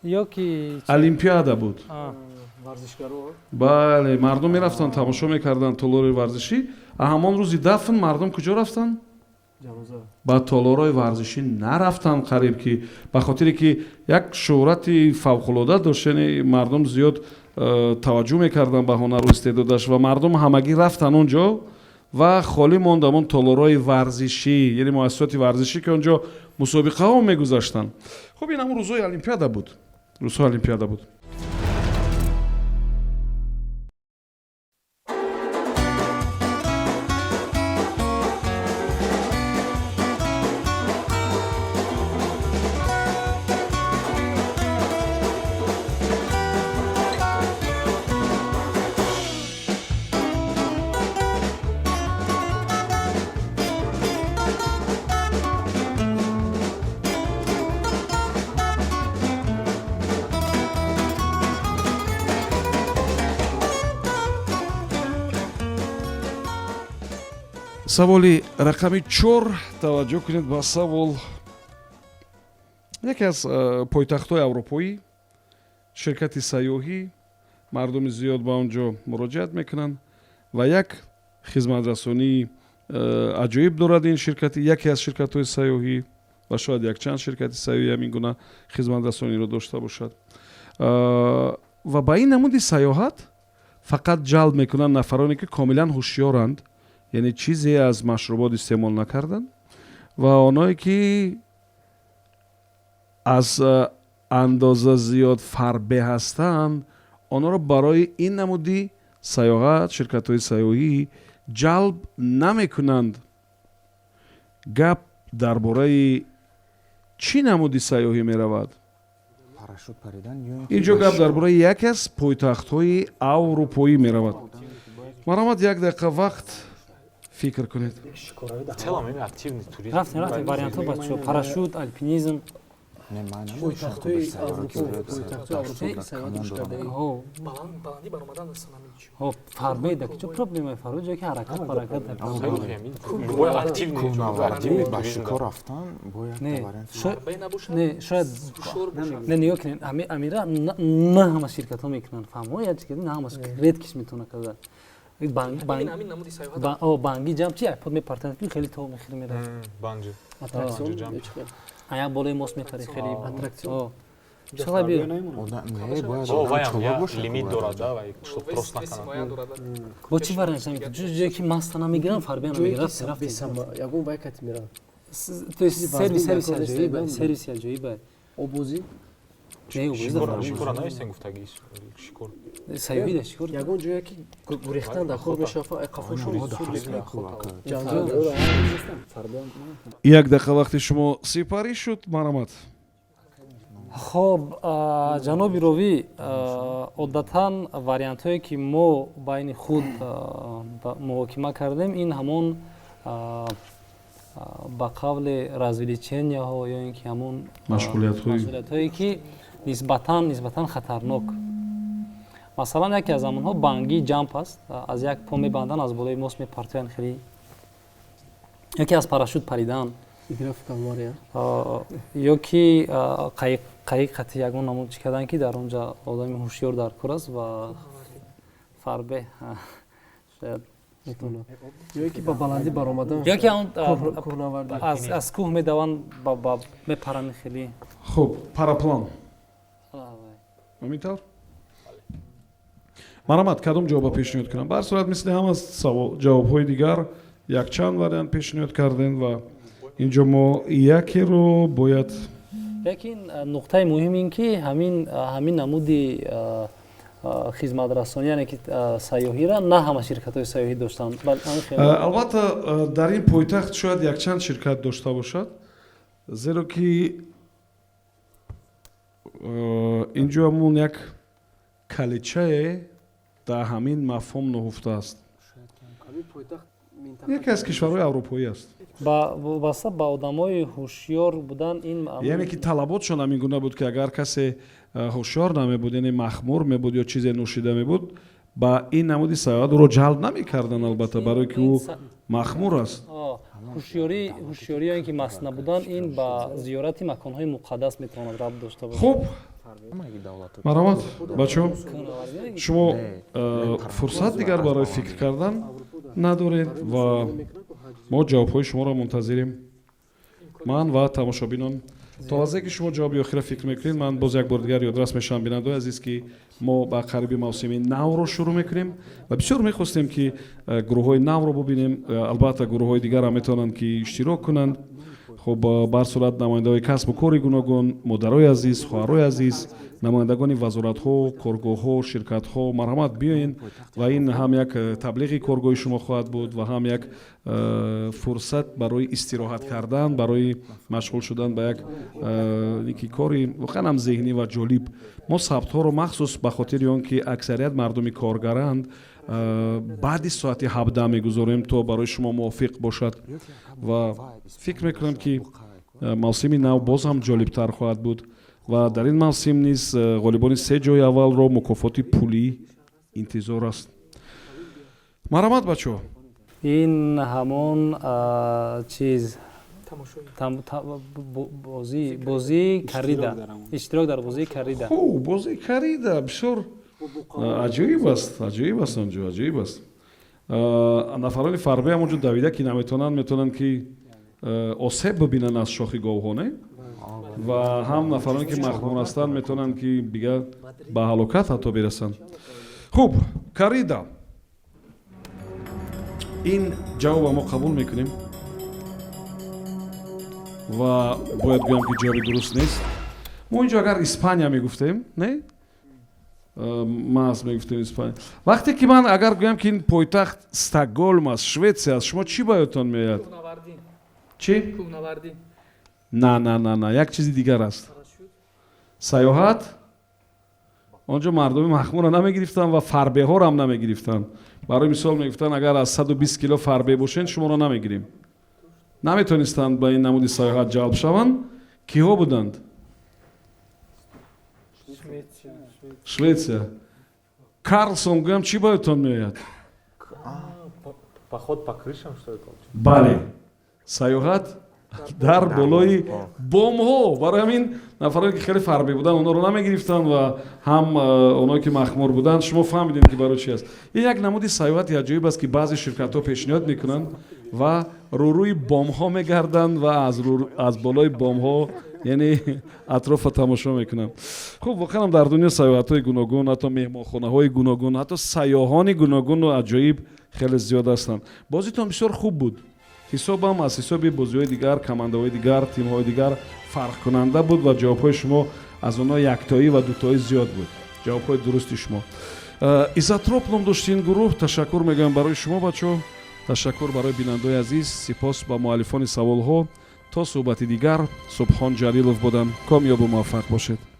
Ёки Олимпиада буд. Бале, мардум мерафтанд, тамошо мекарданд толори варзишӣ. А ҳамон рӯзи дафн мардум куҷо рафтанд? Ба толорҳои варзишӣ нарафтанд қариб ки, ба хотире ки як шӯҳрати фавқулода дошт, яъне мардум зиёд таваҷҷӯҳ мекарданд ба ҳунару истеъдодаш, ва мардум ҳамагӣ рафтанд он ҷо ва холӣ монд ҳамон толорҳои варзишӣ, яъне муассисоти варзишӣ, ки он ҷо мусобиқаҳо мегузаштанд. Хуб, ин ҳамон рӯзҳои олимпиада буд, рӯзҳои олимпиада буд. Саволи рақами 4. Таваҷҷӯҳ кунед ба савол. Яке аз пойтахтҳои аврупоӣ, ширкати сайёҳӣ, мардуми зиёд ба он ҷо муроҷиат мекунанд ва як хизматрасонии аҷоиб дорад ин ширкати, яке аз ширкатҳои сайёҳӣ, ва шояд якчанд ширкати сайёҳӣ ҳамин гуна хизматрасониро дошта бошад. Ва ба ин намуди сайёҳат фақат ҷалб мекунанд нафароне, ки комилан ҳушёранд, яъне чизе аз машрубот истеъмол накарданд, ва онҳое ки аз андоза зиёд фарбе ҳастанд, онҳоро барои ин намуди сайёҳат ширкатҳои сайёҳӣ ҷалб намекунанд. Гап дар бораи чӣ намуди сайёҳӣ меравад? Ин ҷо гап дар бораи яке аз пойтахтҳои аврупоӣ меравад. Марҳамат, як дақиқа вақт, фикр кунед. Рафтем, рафтем, вариантҳо, бачаҳо: парашют, алпинизм. Пойтахтҳои Аврупо, пойтахтҳои Аврупо сайёҳат рушд кардаги. Фармеда ки чо проблемаи фарме, ҷое ки ҳаракат паракат. Ба шикор рафтан. Не, шояд не. Нигоҳ кунед, амира на ҳама ширкатҳо мекунанд, фаҳмо, як чиз на ҳамаш, редкиш метавона карда. Банги ҷамп чи, айпод мепартанд, ки хеле то мехеле меравад, як болои мост мепари, хеле Аттракцион. Лимит дорад, чтоб просто накунад. Бо чӣ вариант? Ҷое ки маста намегирам, фарбия намегирам. Ягон вай кати меравад. Сервис, сервиси аҷоиб, сервиси аҷоиб. Обозӣ. Шикора навистен гуфтаги шикор. Сайёҳӣ шикор. Ягон ҷое ки гурехтан дар кор мешава, қафошон. Як дақиқа вақти шумо сипарӣ шуд, марҳамат. Хоб, ҷаноби ровӣ, одатан вариантҳое ки мо байни худ муҳокима кардем, ин ҳамон ба қавли развлеченияҳо ё ин ки ҳамон машғулиятҳое ки нисбатан хатарнок. Масалан, яке аз ҳамонҳо bungee jump аст, аз як по мебанданд, аз болои мост мепартоянд хеле, ёки аз парашют паридан, ё ки қаиқ қати ягон намуд чӣ кардан, ки дар он ҷа одами ҳушёр дар кор аст ва фарбе шояд. Ё ки ба баландӣ баромадан. Ёки аз кӯҳ медаванд, мепаранд хеле. Хуб, параплан, ҳамин тавр. Марҳамат, кадом ҷавоба пешниҳод кунам? Ба ҳар сурат, мисли ҳама ҷавобҳои дигар, якчанд вариант пешниҳод кардем ва инҷо мо якеро бояд. Лекин нуқтаи муҳим ин ки ҳамин намуди хизматрасонӣ, яъне ки сайёҳиро на ҳама ширкатҳои сайёҳӣ доштанд. Албатта, дар ин пойтахт шояд якчанд ширкат дошта бошад, зеро ки инҷо ҳамун як каличае дар ҳамин мафҳум нуҳуфта аст. Яке аз кишварҳои аврупоӣ аст. Вобаста ба одамои ҳушёр будан ин. Яъне ки талаботшон ҳамин гуна буд, ки агар касе ҳушёр намебуд, яъне махмур мебуд ё чизе нӯшида мебуд, ба ин намуди сайёҳат ӯро ҷалб намекарданд, албатта, барое ки ӯ махмур аст. Ҳушёрӣ ё ин ки маст набудан, ин ба зиёрати маконҳои муқаддас метавонад рабт дошта бошад. Хуб, марҳамат, бачаҳо, шумо фурсат дигар барои фикр кардан надоред ва мо ҷавобҳои шуморо мунтазирем, ман ва тамошобинон. То лаҳзае ки шумо ҷавоби охира фикр мекунед, ман боз як бори дигар ёдрас мешавам, бинандаои азиз, ки мо ба қариби мавсими навро шурӯъ мекунем ва бисёр мехостем, ки гурӯҳҳои навро бубинем. Албатта, гурӯҳҳои дигарам метавонанд, ки иштирок кунанд. Хуб, ба ҳар сурат, намояндаҳои касбу кори гуногун, модарои азиз, хоҳарои азиз, намояндагони вазоратҳо, коргоҳҳо, ширкатҳо, марҳамат, биёен ва ин ҳам як таблиғи коргоҳи шумо хоҳад буд ва ҳам як фурсат барои истироҳат кардан, барои машғул шудан ба як ки кори воқеан ҳам зеҳнӣ ва ҷолиб. Мо сабтҳоро махсус ба хотири он ки аксарият мардуми коргаранд, баъди соати 17 мегузорем, то барои шумо мувофиқ бошад ва фикр мекунам, ки мавсими нав боз ҳам ҷолибтар хоҳад буд ва дар ин мавсим низ ғолибони се ҷои аввалро мукофоти пулӣ интизор аст. Марҳамат, бачаҳо. Ин ҳамон чиз, бозии коррида, иштирок дар бозии коррида. Хуб, бозии коррида бисёр аҷоиб аст, аҷоиб аст, онҷо аҷоиб аст. Нафарони фарбе ҳамонҷо давида ки наметавонанд, метавонанд, ки осеб бибинанд аз шохи говҳо, не? Ва ҳам нафароне ки махмур ҳастанд, метавонанд, ки дигар ба ҳалокат ҳатто бирасанд. Хуб, коррида, ин ҷавоба мо қабул мекунем ва бояд гӯям, ки ҷавоби дуруст нест. Мо инҷо агар Испания мегуфтем, не, маҳз мегуфтем Испания. Вақте ки ман агар гӯям, ки ин пойтахт Стокгольм аст, Шветсия аст, шумо чӣ ба ёдтон меояд? Чӣ? На, на, на, на, як чизи дигар аст. Сайёҳат. Он ҷо мардуми махмурро намегирифтанд ва фарбеҳоро ҳам намегирифтанд. Барои мисол, мегуфтанд, агар аз 120 кило фарбе бошед, шуморо намегирем. Наметонистанд ба ин намуди сайёҳат ҷалб шаванд. Киҳо буданд? Шветсия. Карлсон гӯям, чӣ ба ёдтон меояд? Поход по крышам, что это? Бале, сайёҳат дар болои бомҳо. Барои ҳамин нафароне ки хеле фарбе буданд, онҳоро намегирифтанд ва ҳам онҳое ки махмур буданд. Шумо фаҳмидем, ки барои чи аст. Ин як намуди сайёҳати аҷоиб аст, ки баъзе ширкатҳо пешниҳод мекунанд ва рӯрӯи бомҳо мегарданд ва аз болои бомҳо, яъне атрофа тамошо мекунанд. Хуб, воқеан дар дунё сайёҳатҳои гуногун, ҳатто меҳмонхонаҳои гуногун, ҳатто сайёҳони гуногуну аҷоиб хеле зиёд ҳастанд. Бозитон бисёр хуб буд. Ҳисобам аз ҳисоби бозиҳои дигар, командаҳои дигар, тимҳои дигар фарқкунанда буд ва ҷавобҳои шумо Аз онҳо яктоӣ ва дутоӣ зиёд буд ҷавобҳои дурусти шумо. Изотроп ном дошт ин гурӯҳ. Ташаккур мегӯям барои шумо, бачаҳо, ташаккур барои бинандаои азиз, сипос ба муаллифони саволҳо. То суҳбати дигар, Субҳон Ҷалилов будам. Комёбу муваффақ бошед.